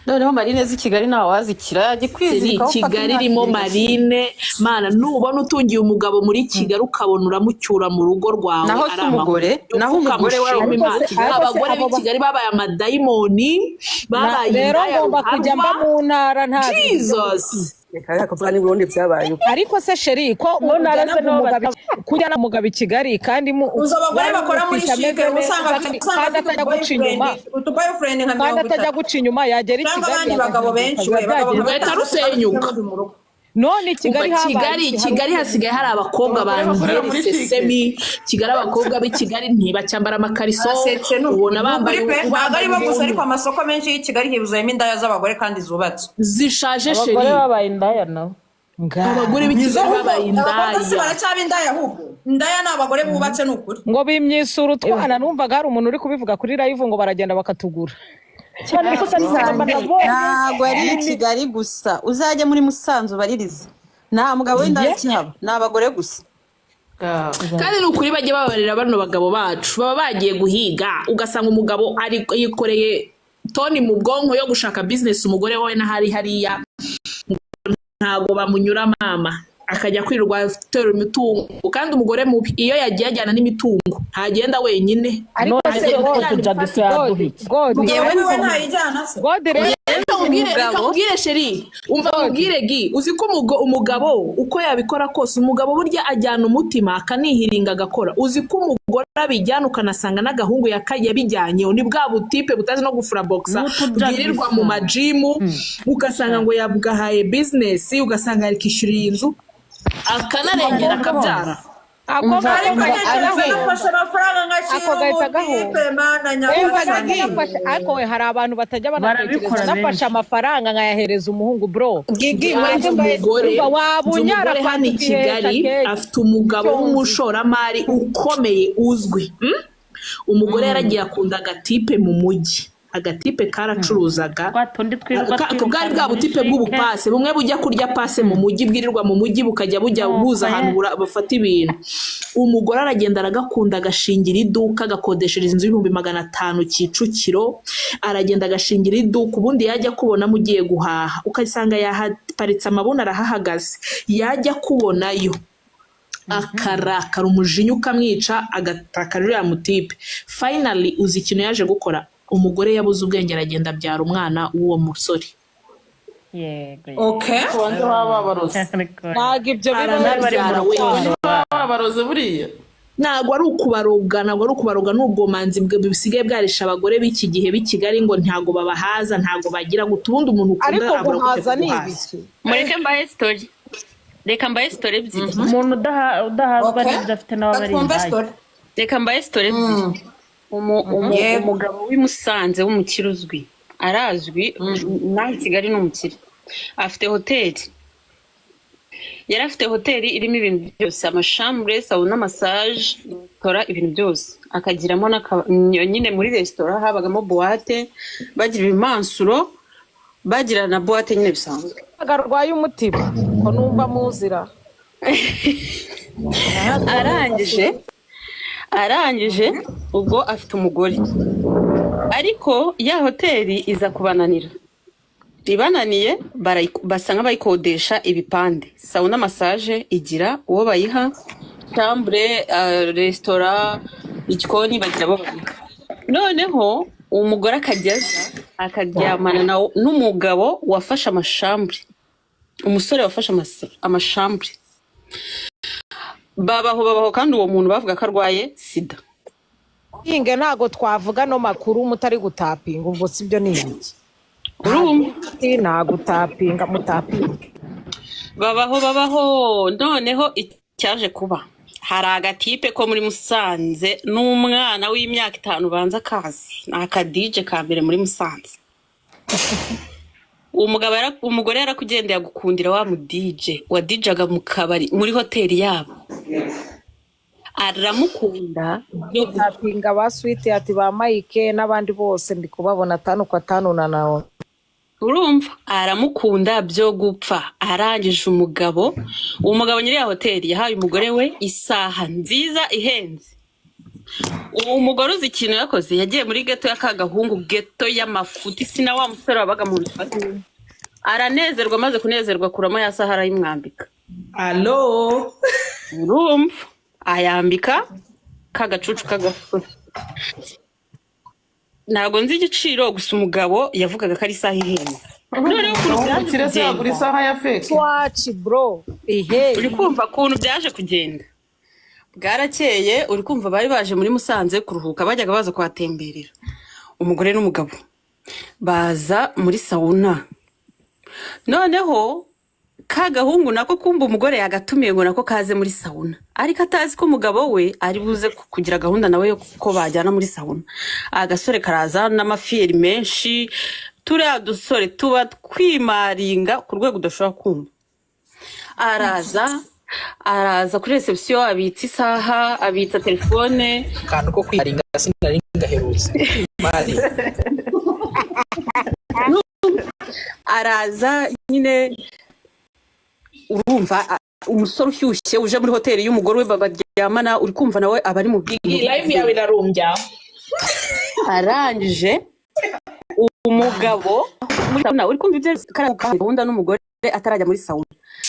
Noneho marine z'i Kigali ntawe wazikira yajya Seri, kwizirikaho mpaka Kigali imyaka irimo 2 igashyira. marine mana, nubona utungiye umugabo muri Kigali ukabona uramucyura mu rugo rwawe, Naho ari se umugore, amahoro, naho umugore we ukamushima Ariko Imana. se ariko se Abagore abo b'i Kigali babaye amadayimoni, babaye rero indaya ngomba kujya mba ruharwa. mu ntara, nta bintu byo Jesus. Reka reka kuvuga n'i Burundi byabaye uko. Ariko se chérie, ko Mu ntara ujyana se niho umugabo bataba. kujyana umugabo i Kigali kandi Uzi abagore wari bakora muri umufite shike, ameze neza usanga kandi usanga kandi afite atajya guca inyuma, utu boyfriend nka kandi mirongo atajya itatu guca inyuma, yagera i cyangwa Kigali abandi bagabo agahinduka, benshi, biba we bagabo byagenze nka Ugahita batandatu rusenyuka. bafite mu rugo. None i Umva Kigali habaye Kigali, iki? Hari Kigali hasigaye hari abakobwa Abagore bakorera bantera muri shike. isesemi. Kigali, abakobwa b'i Kigali ntibacyambara amakariso, Arasetse ni ubona ukuri bambaye pe, ntabwo ari bambaye bo gusa, ubuntu ariko amasoko menshi y'i Kigali huzuyemo indaya z'abagore kandi zubatse. Zishaje. Abagore Chérie. babaye indaya nabo. Abagore b'i Nizo Kigali ahubwo babaye abakobwa si indaya. baracyaba indaya, ahubwo indaya ni abagore bubatse, ni ukuri. Ngo bimyisura utwana, numvaga hari umuntu uri kubivuga kuri live ngo baragenda bakatugura. Cyane ko usanga nabonye Ntabwo ari i Kigali gusa, uzajya muri Musanze ubaririze, nta mugabo w'indaya Ye ukihaba, ni abagore gusa. Kandi ni ukuri bajya babarira bano bagabo bacu baba bagiye guhiga, ugasanga umugabo ari yikoreye toni mu bwonko yo gushaka business, umugore we n'ahari hariya ntago bamunyura, mama akajya kwirirwa atera imitungo. Kandi umugore mubi iyo yagiye ajyana n'imitungo, ntagenda wenyine. Ariko None se se God, utwo tujagisi yaduha God, iki? God, Umugore Ngewe we nzi ntayijyana se? God rero. Reka nkubwire, reka umugabo nkubwire chérie, umva nkubwire gi, uzi ko umugabo uko yabikora kose, umugabo burya ajyana umutima akanihiringa agakora. Uzi ko umugore abijyana, ukanasanga n'agahungu yabijyanyeho ni bwa butipe butazi no gufura boxer, bwirirwa mu N'utujagisi. majimu, ugasanga ngo yabwahaye business, ugasanga ari kwishyura iyi nzu, akanarengera akabyara. Ako Umva, gahita Ariko umva, ntekereza Alvin. nafashe amafaranga Ako ngashyira gahita umutipe gahunga. mana Umva nyagasani. nanjye nafashe, ariko we hari abantu batajya banatekereza. Barabikora Nafashe benshi. amafaranga nkayahereza umuhungu, bro. Gigi, mureke mbahe umugore, Umva waba nzi unyara umugore hano fanta i ukihesha Kigali keke. afite umugabo Icyo nzi. w'umushoramari ukomeye uzwi. Umugore yaragiye akunda agatipe mu mujyi, agatipe karacuruzaga. Twa tundi twirirwa Bwari twirukanka bwa muri butipe shike. bw'ubupase bumwe bujya kurya pase mu mujyi, bwirirwa mu mujyi, bukajya bujya buza ahantu bafata ibintu. Umugore aragenda aragakunda, agashingira iduka, agakodeshereza inzu y'500,000 Kicukiro. Aragenda agashingira iduka, ubundi yajya kubonamo ugiye guhaha ugasanga yahaparitse amabuno, arahahagaze, yajya kubonayo akarakara, umujinya ukamwica, agatakara uriya mutipe. Finally, uzi ikintu yaje gukora? Umugore yabuze ubwenge, aragenda abyara umwana w'uwo musore. Yego. Okay. Banza baba babaroze. Ntabwo ibyo bibaho. Aranabyara we. Baba babaroze buriya. Ntabwo ari ukubaroga, ntabwo ari ukubaroga, ni ubwomanzi busigaye bwarisha abagore b'iki gihe b'i Kigali, ngo ntabwo babahaza, ntabwo bagira guta. Ubundi umuntu ukunda Ariko abura gute guhaza ni kuguhaza? ibiki? Mureke mbahe story, reka mbahe story ebyiri. Umuntu udahazwa Okay. n'ibyo afite nawe aba ari Twumve indaya. story. Reka mbahe story ebyiri. Yego. Umugabo w'i Musanze w'umukire uzwi, arazwi naho i Kigali ni umukire, afite hoteli. Yari afite hoteli irimo ibintu byose, amashambure, sauna, massage, resitora, ibintu byose, akagiramo nyine muri resitora habagamo boîte, bagira ibimansuro, bagira na boîte nyine bisanzwe. Ntabwo arwaye umutima ko numva muzira. Arangije ubwo afite umugore, ariko ya hoteli iza kubananira. Ibananiye, basa nk'abayikodesha ibipande. Sauna, massage igira uwo bayiha, chambre, resitora, igikoni bagira abo bayiha. Noneho umugore akajya aza akaryamana n'umugabo wafashe amashambure, umusore wafashe amashambure. Babaho babaho, kandi uwo muntu bavuga ko arwaye sida. Yinge ntabwo twavuga no makuru mutari gutapinga, ubwo sibyo ni ibiki? Urumva? Nta gutapinga, mutapinga. Babaho babaho, noneho icyaje kuba, hari agatipe ko muri Musanze n'umwana w'imyaka 5 banza kazi, ni akadije ka mbere muri Musanze. Umugabo umugore yarakugendeye agukundira wa mu DJ wadijaga mu kabari muri hoteli yabo, aramukunda. Mutapinga ba Switi ati ba Mike n'abandi bose ndi kubabona atanu kwa tanu na nawe. Urumva, aramukunda byo gupfa. Arangije umugabo, uwo mugabo nyiri ya hoteli yahaye umugore we isaha nziza ihenze. Uwo mugore uzi ikintu yakoze? Yagiye muri geto ya kagahungu, geto y'amafuti, sina wa musore wabaga mu nzu, aranezerwa. Amaze kunezerwa akuramo ya saha arayimwambika. Alo. Urumva, ayambika ka gacucu k'agasore. Ntabwo nzi igiciro, gusa umugabo yavugaga ko ari isaha ihenze. Noneho ukuntu byaje Umukire se yagura kugenda, isaha ya fake? Swatch, bro, ihe. Uri kumva ukuntu byaje kugenda? Bwarakeye, uri kumva, bari baje muri Musanze kuruhuka, bajyaga baza kuhatemberera. Umugore n'umugabo baza muri sauna. Noneho ka gahungu nako kumva umugore yagatumiye ngo nako kaze muri sauna, ariko atazi ko umugabo we ari buze kugira gahunda nawe yo ko bajyana muri sauna. Agasore karaza n'amafiyeri menshi, turiya dusore tuba twimaringa ku rwego udashobora kumva. Araza kuri reception, abitsa isaha, abitsa telefone. Akantu ko kwiringa sinari ngaherutse mari. Araza nyine, urumva, umusore ushyushye uje muri hoteli y'umugore we baryamana, uri kumva nawe aba ari mu Iyi live yawe irarumbya. Arangije umugabo muri sauna, uri kumva ibyo gahunda n'umugore atarajya muri sauna,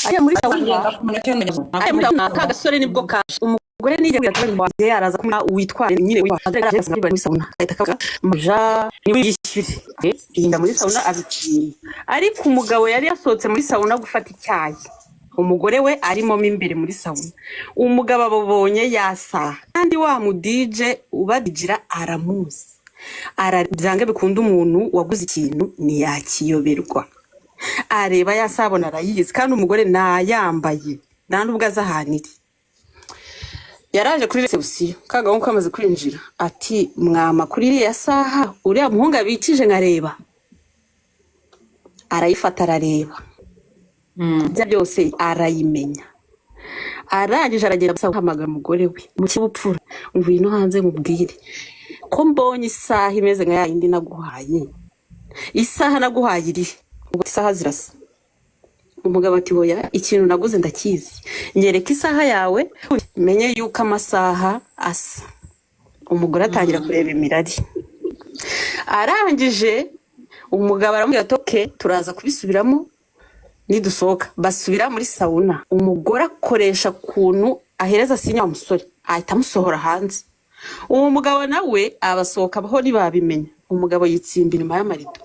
ajya muri sauna, ajya muri sauna, ka gasore nibwo kaje. Umugore nijya wanjye araza kumwe witwaye nyine muri sauna, ahita akavuga maja niwe yishyure, yinda muri sauna abikina. Ariko umugabo yari yasohotse muri sauna gufata icyayi, umugore we arimo mo imbere muri sauna. Umugabo ababonye yasaha, kandi wa mu DJ ubadigira aramuzi. Byange bikunda umuntu waguze ikintu ntiyakiyoberwa. Areba ya saha abona arayizi, kandi umugore ntayambaye, nta nubwo azi ahantu iri. Yaraje kuri reception, kagahungu kamaze kwinjira, ati: "Mwama kuri iriya saha uriya muhungu abikije nkareba." Arayifata, arareba bya byose, arayimenya. Arangije aragenda gusa ahamagara umugore we mu kinyabupfura: "Ngwino hanze mubwire ko mbonye isaha imeze nka ya yindi naguhaye. Isaha naguhaye irihe?" Ubwo isaha zirasa. Umugabo ati: "Hoya, ikintu naguze ndakizi, nyereka isaha yawe menye yuko amasaha asa." Umugore atangira kureba imirari. Arangije umugabo aramubwira ati: "Okay, turaza kubisubiramo nidusohoka." Basubira muri sauna, umugore akoresha ukuntu ahereza sinya wa musore, ahita amusohora hanze. Uwo mugabo nawe abasohoka abaho ntibabimenya. Umugabo yitsimba inyuma y'amarido,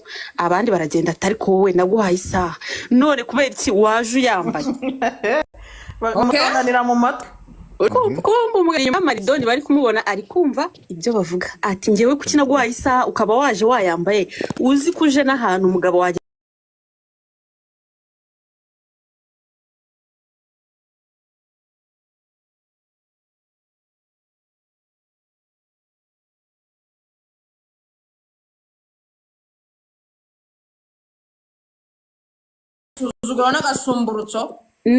abandi baragenda, atari ko: "Wowe naguhaye isaha, none kubera iki waje uyambaye?" Bamukananira mu matwi. Kumva umugabo inyuma y'amarido ntibari kumubona, ari kumva ibyo bavuga, ati: "Ngewe kuki naguhaye isaha ukaba waje wayambaye, uzi ko uje n'ahantu umugabo wanjye?" Suzuguro n'agasumburutso.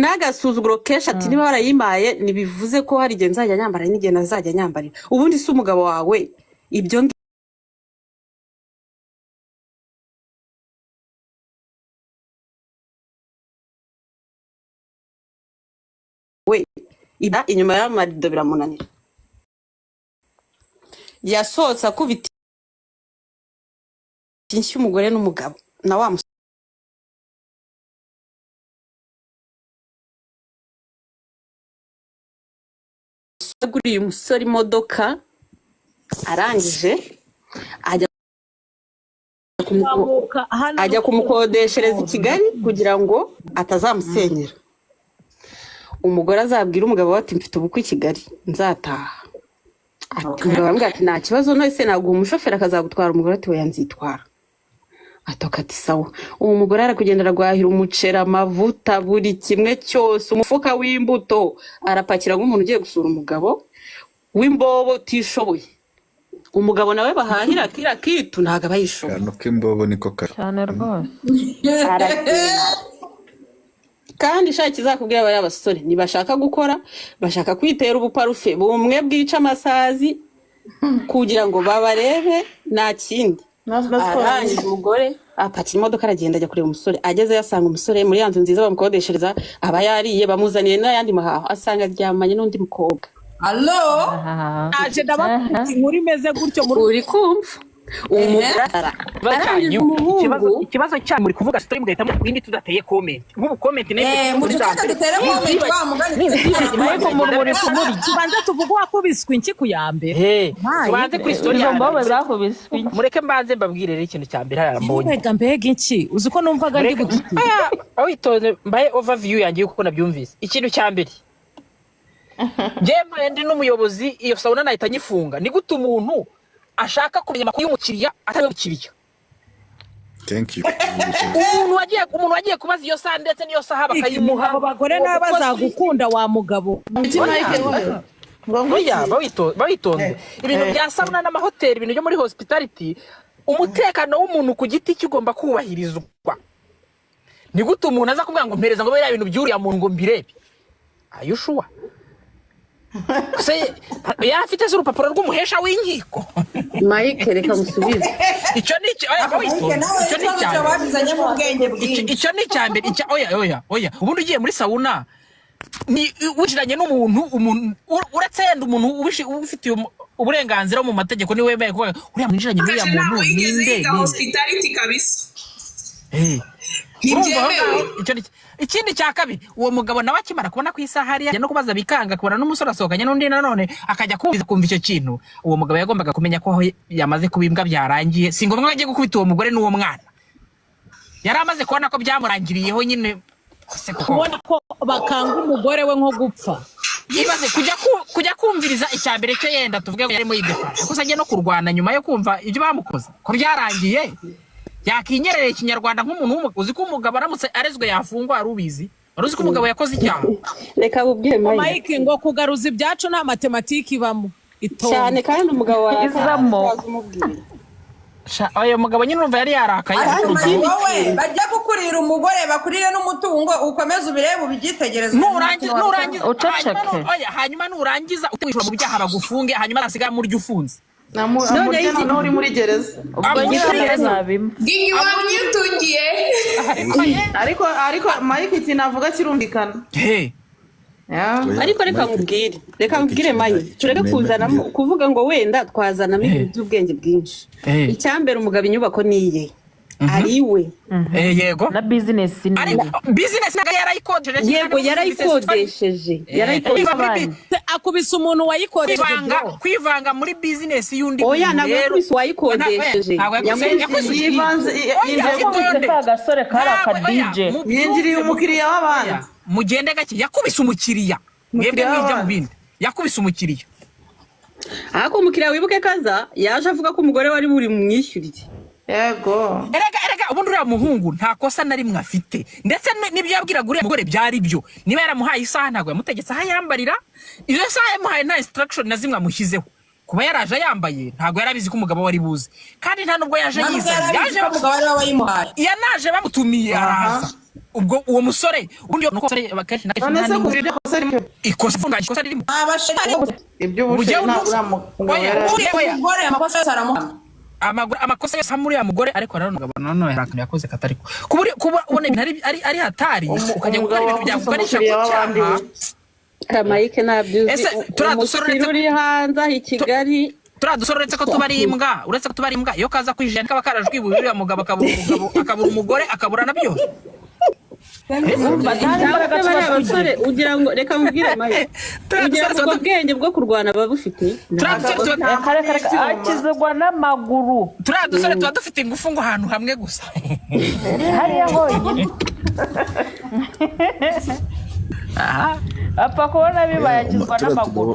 N'agasuzuguro kenshi, ati: "Niba warayimpaye ntibivuze ko hari igihe nzajya nyambara n'igihe ntazajya nyambarira. Ubundi si umugabo wawe ibyo we iba inyuma y'amarido biramunanira." Yasohotse akubita inshyi umugore n'umugabo na wa musore. Aguriye umusore imodoka, arangije ajya Zamuka hano. ajya kumukodeshereza i Kigali kugira ngo atazamusenyera. Umugore azabwira umugabo we ati: "Mfite ubukwe i Kigali, nzataha." Ati, umugabo aramubwira ati: "Nta kibazo, none se naguha umushoferi akazagutwara?" Umugore ati: "Oya, nzitwara." Atoka ati: "Sawa." Uwo mugore arakugenda, aragwahira umuceri, amavuta, buri kimwe cyose, umufuka w'imbuto, arapakira nk'umuntu ugiye gusura umugabo w'imbobo utishoboye. Umugabo nawe bahahira kiriya kitu ntabwo aba yishoboye. Akantu k'imbobo niko kari. Cyane rwose. Aragenda. Kandi ishaka ikizakubwira, bariya basore ntibashaka gukora, bashaka kwitera ubuparufe bumwe bwica amasazi kugira ngo babarebe, nta kindi. Arangije umugore apakira imodoka, aragenda, ajya kureba umusore. Agezeyo asanga umusore muri ya nzu nziza bamukodeshereza, aba yariye, bamuzaniye n'ayandi mahaho, asanga aryamanye n'undi mukobwa. Alo. Naje ndabakubita inkuru imeze gutyo muri Uri kumva umugore arangije Ikibazo, umuhungu. ikibazo cyanyu, muri kuvuga story mugahita mujya ku yindi tudateye comment. Nk'ubu comment nayo Eh, muceceke dutere comment wa mugani. Ariko umuntu muri kumurya. Tubanze tuvuge uwakubiswe inki ku ya mbere. Hey, tubanze kuri story Izo ya mbobo mbere. zakubiswe inki. Mureke mbanze mbabwire rero ikintu cya mbere hariya mbonye. Mbega mbega inki, uzi ko numvaga ndi Mureke gutitira. aya aho itonze mbaye overview yanjye yuko nabyumvise. Ikintu cya mbere, njyewe mpaye ndi n'umuyobozi, iyo sauna nahita nyifunga. Ni gute umuntu ashaka kumenya amakuru y'umukiriya atari we mukiriya? Thank you. Umuntu wagiye kubaza iyo saha ndetse n'iyo saha bakayimuha, Abo bagore uwo nabo mukozi bazagukunda wa mugabo. Iki Mike we ngo ngo oya, iki? bawitonze. Ibintu bya sauna n'amahoteli, ibintu byo muri hospitality, umutekano w'umuntu ku giti cye ugomba kubahirizwa. Ni gute umuntu aza kuvuga ngo mpereza ngo biriya bintu by'uriya muntu ngo mbirebe? Are you sure? Se yari afite se urupapuro rw'umuhesha w'inkiko? Mike, reka musubize. Icyo ni icyo, oya, Mike bawitonze. nawe Icyo ni ikibazo icya cyawe mbere. wabizanyemo ubwenge bwinshi. Icyo ni icya mbere. Icya oya, oya, oya, ubundi ugiye muri sauna ni winjiranye n'umuntu, umuntu uretse yenda umuntu ubifitiye uburenganzira mu mategeko niwe wemewe kuvuga uriya mwinjiranye n'uriya Kaje muntu ntabwo yigeze ninde yiga ninde. hospitality kabisa. Eh. Urumva aho Ntibyemewe. ngaho, icyo ni ikindi cya kabiri. Uwo mugabo nawe akimara kubona ku isaha hariya no kubaza bikanga, akabona n'umusore asohokanye n'undi, nanone akajya kumva icyo kintu, uwo mugabo yagombaga kumenya ko aho yamaze kuba imbwa byarangiye. Si ngombwa ko agiye gukubita uwo mugore n'uwo mwana, yari amaze kubona ko byamurangiriyeho nyine. Se koko Kubona ko bakanga umugore we nko gupfa. Ibaze kujya kumviriza icya mbere cyo, yenda tuvuge ngo yarimo yidefana, gusa ajya no kurwana nyuma yo kumva ibyo bamukoze ko byararangiye, yakinyerera ikinyarwanda nk'umuntu uzi ko umugabo aramutse arezwe yafungwa, wari ubizi? Wari uzi ko umugabo yakoze icyaha? Reka bubwire Mike. Mike, ngo kugaruza ibyacu nta matematiki ibamo. Itonde. Cyane, kandi umugabo warakaye Izamo. utazi umubwira. Oya, mugabo nyine urumva yari yarakaye. Ariko Ariko urumva- wowe bajya gukurira umugore, bakurire n'umutungo, ukomeze ubirebe, ubyitegereze. Nurangiza, nurangiza, Uceceke. oya, hanyuma nurangiza utwishyura mu byaha, bagufunge, hanyuma hasigara murya ufunze. Amurya noneho uri muri gereza. Ubwo nyine Amurya. nabimwe. Gingi wamwitungiye. Ariko Mike, ikintu avuga kirumvikana. He. Yeah. Oya, Ariko reka Mike, nkubwire, reka Mike, nkubwire ikintu Mike, tureke nemera kuzanamo kuvuga ngo wenda twazanamo ibintu by'ubwenge bwinshi. Eh. Icyambere, umugabo inyubako ni iye, ari iwe. Eh, yego. Na bizinesi ni Ariko business ntabwo yarayikodesheje. Yego, yarayikodesheje, yarayikodesheje. Akubise umuntu wayikodesheje, Kwivanga, bro. kwivanga muri business y'undi Oya, muntu ntabwo rero. yakubise uwayikodesheje. Ntabwo yakubise, Yakubise yakubise Yivanze, Oya, yinjiye Yakubise itonde. ka gasore kari Ntabwo, aka oya, DJ. mubyumve, Yinjiriye umukiriya w'abandi. oya, mugende gake, yakubise umukiriya. Mwebwe Umukiriya mwijya mu w'abandi. bindi. Yakubise umukiriya. Ariko umukiriya, wibuke kaza yaje avuga ko umugore wari buri mwishyuriye. Yego. Erega ubundi uriya muhungu nta kosa na rimwe afite, ndetse n'ibyo yabwiraga uriya mugore byari byo. Niba yaramuhaye isaha, ntabwo yamutegetse aho ayambarira. Iyo saha yamuhaye, nta instruction na zimwe amushyizeho. Kuba yaraje ayambaye, ntabwo yarabizi ko umugabo wari buze, kandi nta nubwo yaje Nta nubwo yizanye. yarabizi Yaje ko umugabo ari we wayimuhaye. Yanaje bamutumiye, araza. Ubwo uwo musore, ubundi nuko abasore akenshi na kenshi None nta se n'imwe- kugira iryo kosa rimwe? Ikosa ifunganye, ikosa ririmo. Abasheri. Iby'ubusheri Ujya ntabwo uriya mugabo Oya, yari oya, oya. Umugore amakosa yose aramuhama. Amakosa yose amuri ya mugore, ariko nanone umugabo nanone hari akantu yakoze katari ko kuba ubona ibintu ari hatari, ukajya gukora Umugabo ibintu wakubise byakuganisha ku umukiriya w'abandi cyaha. we. Mike, ntabyo uzi. Ese turiya dusore Umukiriya uri hanze aho i Kigali. Turiya dusore, uretse ko tuba ari imbwa, uretse ko tuba ari imbwa, iyo kaza kwijana kaba karajwibuye, uriya mugabo akabura umugabo, akabura umugore, akabura na byose. Urumva nta Cyangwa n'imbaraga se tuba bariya basore tugira. ugira ngo, reka mubwire Mike, Turiya ugira dusore ngo tuba ubwo bwenge bwo kurwana babufite? Turiya dusore tuba Reka, reka, reka, akizwa n'amaguru. Turiya dusore tuba dufite ingufu ngo ahantu hamwe gusa. Hariya honyine apfa kubona bibaye, akizwa Turiya n'amaguru.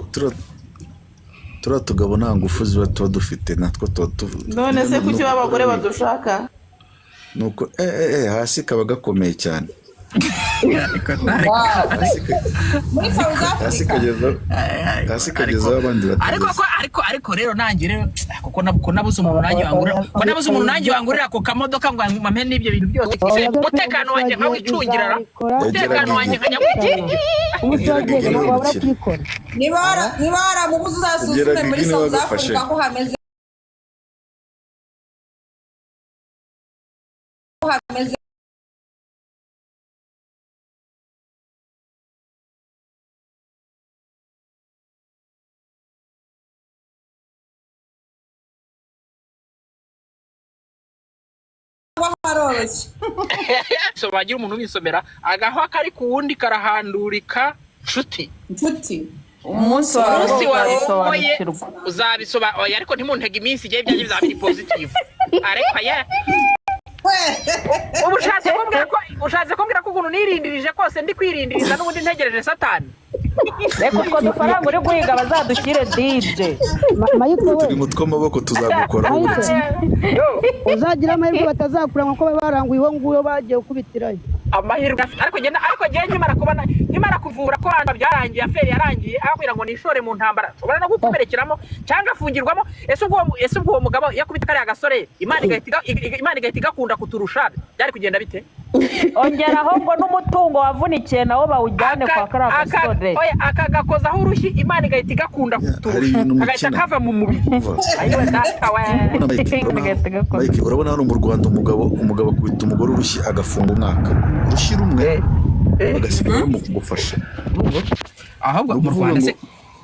turiya tugabo nta ngufu ziba tuba dufite, natwo tuba None se kuki abagore badushaka? Nuko hasi kaba gakomeye cyane. Hasi Muri South hasi Africa. kageza hasi kagezaho abandi Ariko batageze. ko ariko rero nanjye rero, kuko ko nabuze umuntu nanjye wangurira, ko nabuze umuntu nanjye wangurira ako kamodoka ngo ampe n'ibyo bintu byose, umutekano wanjye nkawicungira ra, umutekano wanjye nkajya wicungira. Yageraga igini w'umukire. Niba waramubuze, uzasuzume Yageraga muri igini South wagufashe. Africa ko hameze, ko hameze. Haroroshye. So bagira umuntu ubisomera agahwa kari ku wundi karahandurika, nshuti. Nshuti, umunsi wawe Umunsi warongoye Uzabisobanukirwa. uzabisoba. Oya, ariko ntimuntege iminsi, igihe ibyanjye bizaba biri positive, ariko ye ubu ushatse kumbwira ko ukuntu nirindirije kose ndi kwirindiriza n'ubundi ntegereje Satani. Reka utwo dufaranga uri guhiga bazadushyire DJ. Mayiko we. Turi mu tw'amaboko, tuzagukoraho uretse. Uzagira amahirwe batazakura kuko baba baranguye uwo nguwo bagiye gukubitirayo. Amahirwe afite, ariko njye nkimara kubona, nkimara kuvura ko hano byarangiye, affaire yarangiye, aho kugira ngo nishore mu ntambara nshobora no gukomerekeramo cyangwa afungirwamo. Ese ubwo uwo mugabo yakubita kariya gasore, Imana igahita igakunda kuturusha, byari kugenda bite? Ongeraho ngo n'umutungo wavunikiye nawo bawujyane kwa kariya gasore. Oya, akagakozaho urushyi, Imana igahita igakunda Hari kuturusha, ibintu kagahita mukina. kava mu mubiri. Umva. Ayiwe data we. Urabona Mike, Mike, urabona hano mu Rwanda umugabo akubita umugore urushyi agafunga umwaka, urushyi rumwe bagasigara bamugufasha. Urumva? Ahubwo Ni mu ukuvuga Rwanda ngo se,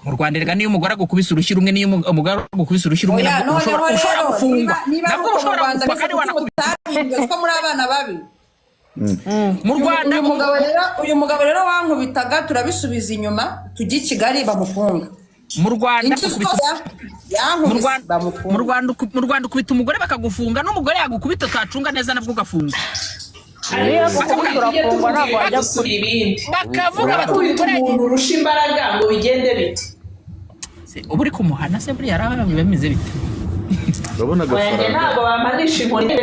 mu Rwanda rega, niyo umugore agukubise urushyi rumwe, niyo umugore agukubise urushyi rumwe, Oya, nabwo noneho ushobora rero gufungwa. niba ari Nabwo uko mu ushobora Rwanda gufungwa mbese kandi kuki wanakubita. mutabimbwe ko muri abana babi? Mu Rwanda Uyu mugabo rero wankubitaga, turabisubiza inyuma tujye i Kigali bamufunga. Mu Rwanda Inshyi ukubita zose mu yankubise Rwanda bamufunga. Mu Rwanda ukubita umugore bakagufunga, n'umugore yagukubita utacunga neza nabwo ugafunga. Niyo Bakavuga gukubita urafungwa, ntabwo wajya Gusura ibindi. Bakavuga bati Urakubita umugore umuntu urusha imbaraga ngo bigende bite? Uba uri kumuhana se buriya araba bimeze bite? Urabona Oya, njye agafaranga. ntabwo bampanisha inkoni.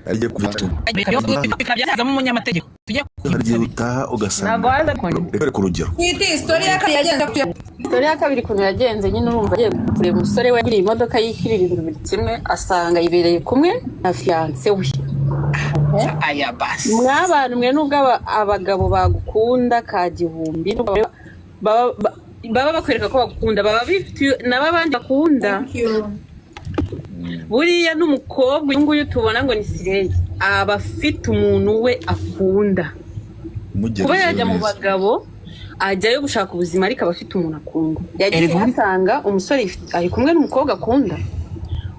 Agiye kuvuga Byazamo umunyamategeko tujye hari igihe utaha ugasanga waza reka ku rugero. Twite story ya kabiri yagenze gute? Story ya kabiri ukuntu yagenze nyine, urumva agiye kureba umusore we yaguriye imodoka yishyurira inzu buri kimwe, asanga yibereye kumwe na fiancé we. Aya basi. Mwabantu mwe, nubwo abagabo bagukunda ka gihumbi, nubwo baba bakwereka ko bagukunda, baba bifitiye nabo abandi bakunda. Buriya n'umukobwa uyu nguyu tubona ngo ni sireyi, aba afite umuntu we akunda. Kuba yajya mu bagabo, ajyayo gushaka ubuzima, ariko aba afite umuntu akunda. Yagiye Erega asanga umusore ari kumwe n'umukobwa akunda.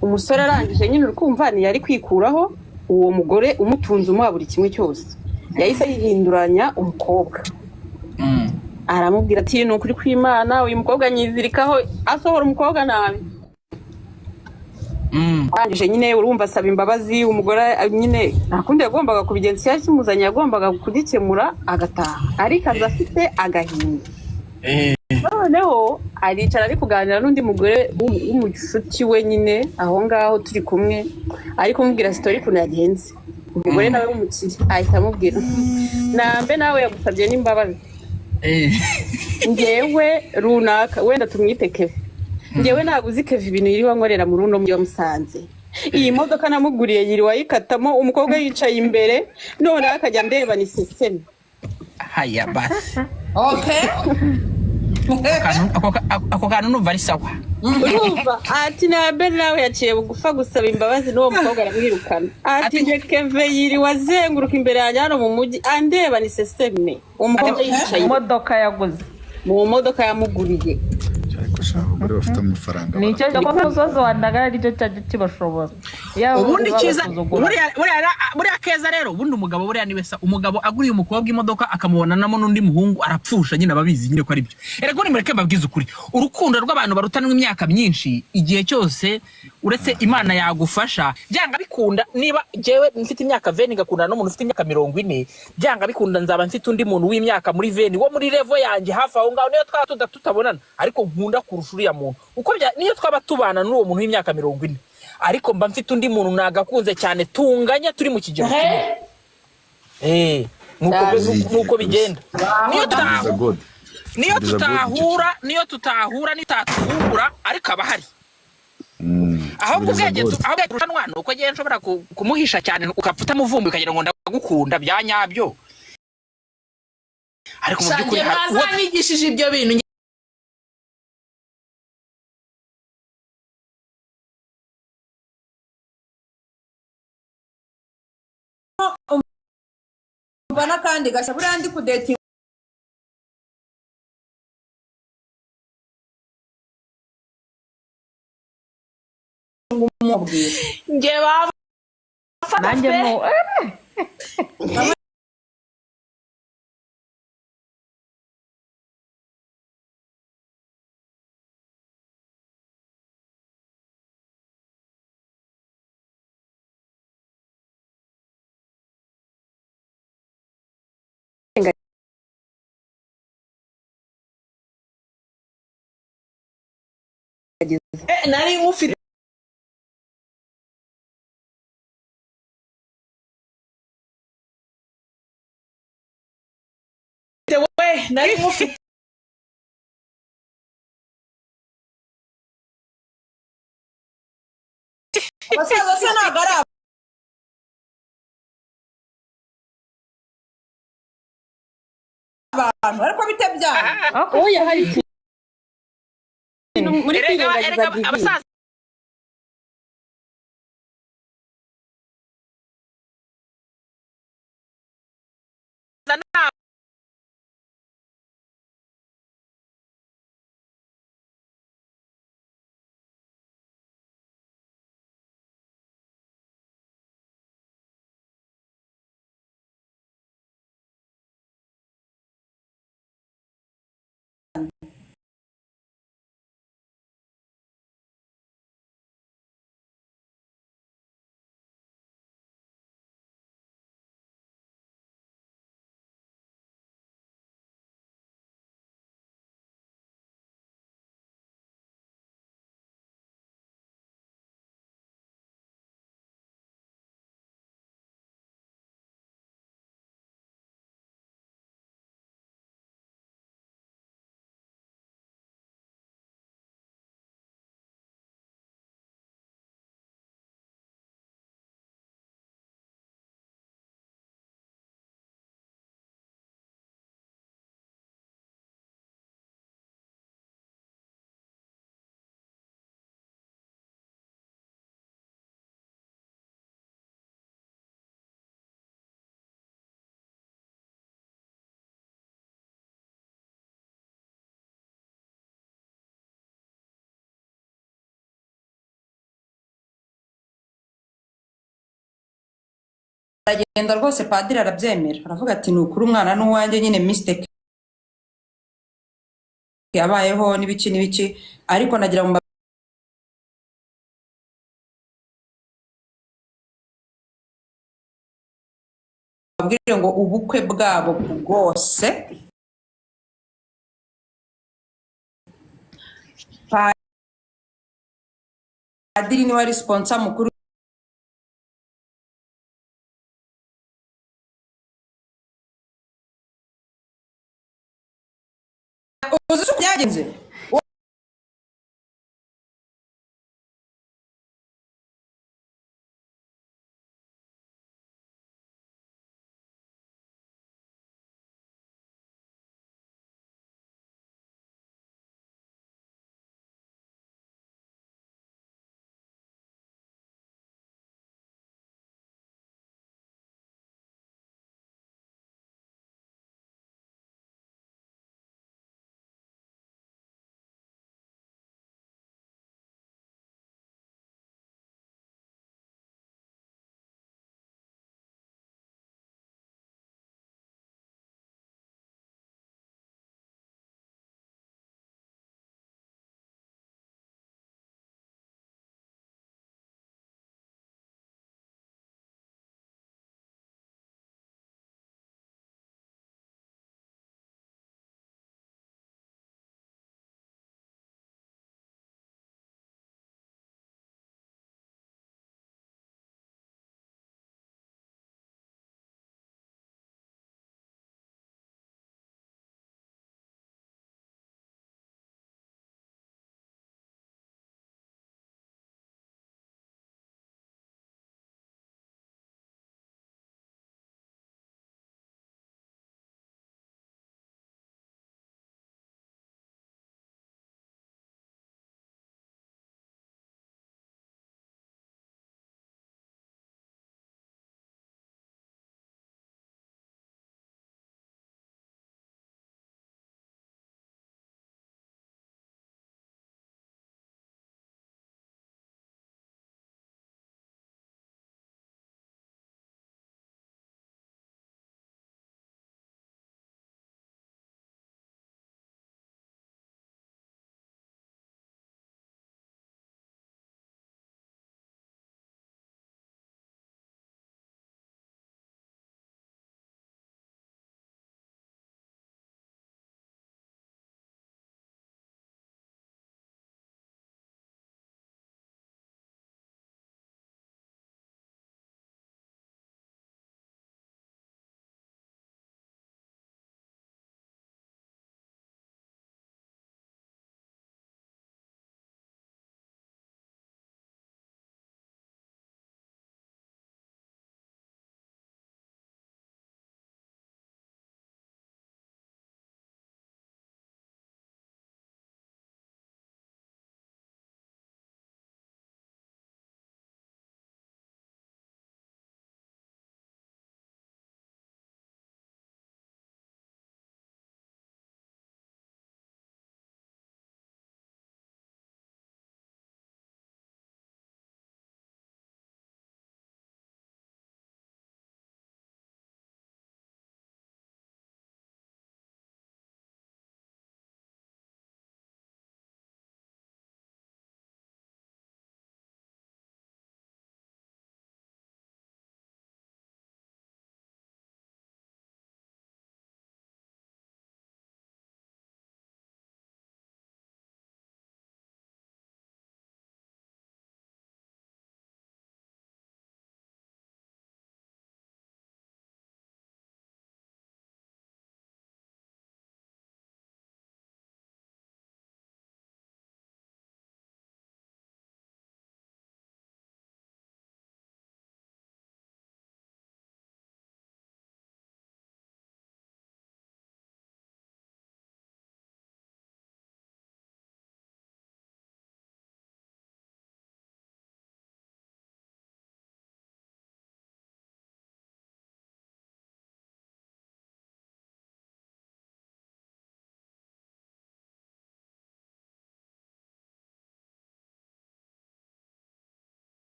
Umusore arangije nyine, uri kumva, ntiyari kwikuraho uwo mugore umutunze, umuha buri kimwe cyose. Yahise yihinduranya umukobwa, aramubwira ati: "Ni ukuri kw'Imana, uyu mukobwa nyizirikaho." Asohora umukobwa nabi. Arangije nyine, urumva, asaba imbabazi umugore. Nyine nta kundi yagombaga kubigenza, icyari kimuzanye yagombaga kugikemura agataha, ariko aza afite agahinda. Noneho aricara ari kuganira n'undi mugore w'umushuti we nyine aho ngaho turi kumwe, ari kumubwira story ukuntu yagenze. Umugore nawe w'umukire ahita amubwira: "Nambe nawe yagusabye n'imbabazi. Ngewe runaka, wenda tumwite Keve, ngewe ntabwo uzi Keve ibintu yiriwe ankorera muri uno mujyi wa Musanze. Iyi modoka namuguriye yiriwe ayikatamo umukobwa yicaye imbere, noneho akajya ndeba ni sisiteme." Haya basi. Okay. Ako kantu numva ari sawa. Urumva, ati nabe nawe yaciye bugufa gusaba imbabazi n'uwo mukobwa aramwirukana. Ati nge Keve yiriwe azenguruka imbere yanjye hano mu mujyi andeba ni sisiteme, uwo mukobwa yicaye imodoka yaguze mu modoka yamuguriye. Ariko shaka abagore bafite amafaranga. Nicyo ko umusozi wa Ndagara aricyo cyajya kibashobora. Yaba Ubundi cyiza babasuzugura. Buriya keza rero, ubundi umugabo buriya niwe sa umugabo aguriye umukobwa imodoka akamubonanamo n'undi muhungu, arapfusha nyine, ababizi nyine ko ari byo. Erega ubundi mureke mbabwize ukuri, urukundo rw'abantu barutanwa imyaka myinshi, igihe cyose uretse Imana yagufasha, byanga bikunda, niba jewe mfite imyaka 20 ngakundana n'umuntu ufite imyaka 40, byanga bikunda nzaba mfite undi muntu w'imyaka muri 20 wo muri level yanjye hafi aho ngaho, niyo twaba tutabonana, ariko nkunda kurusha uriya muntu uko niyo twaba tubana n'uwo muntu w'imyaka 40, ariko mba mfite undi muntu nagakunze cyane tunganya, turi mu kigero kimwe. Nuko bigenda. Niyo Bwiza God, icyo tutahura, nitatuhura, ariko aba ahari. Ahubwo Bwiza ubwenge God. Ahubwo turushanwa ni uko ngewe nshobora kumuhisha cyane, ukapfa utamuvumbuye, ukagira ngo ndagukunda bya nyabyo, ariko mu by'ukuri Shange mwazanyigishije ibyo bintu. Umva n'akandi gashya, buriya ndi kudetinga umubwira. Nge bafata Nanjye pe. nu Nari nkufite. We nari nkufite. Abasaza se ntabwo ari abantu, ariko bite byanyu? Oya, hari ikintu muri Erega kwirengagiza erega Gigi. Abasaza ni Baragenda rwose, padiri arabyemera, aravuga ati ni ukuri umwana ni uwanjye nyine, mistake yabayeho n'ibiki n'ibiki, ariko nagira ngo mbabwire ngo ubukwe bwabo bwose padiri niwe ari sponsor mukuru. Uzi uko byagenze?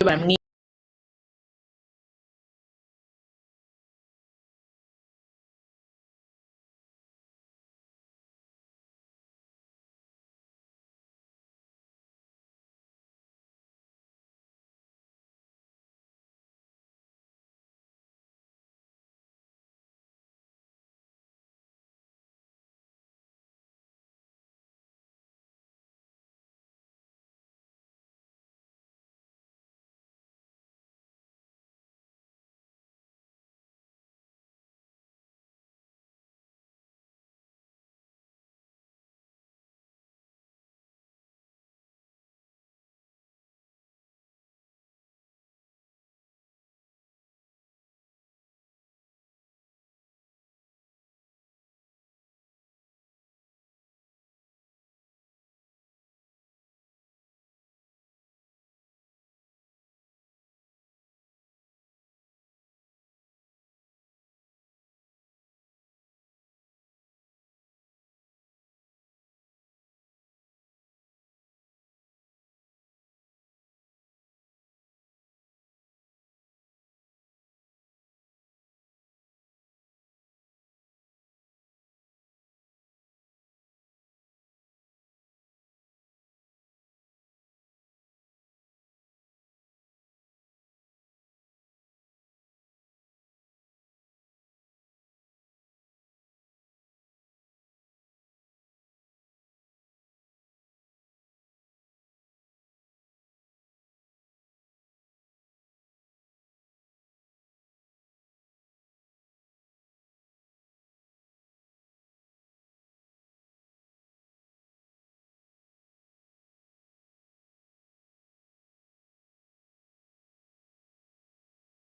Baramwica.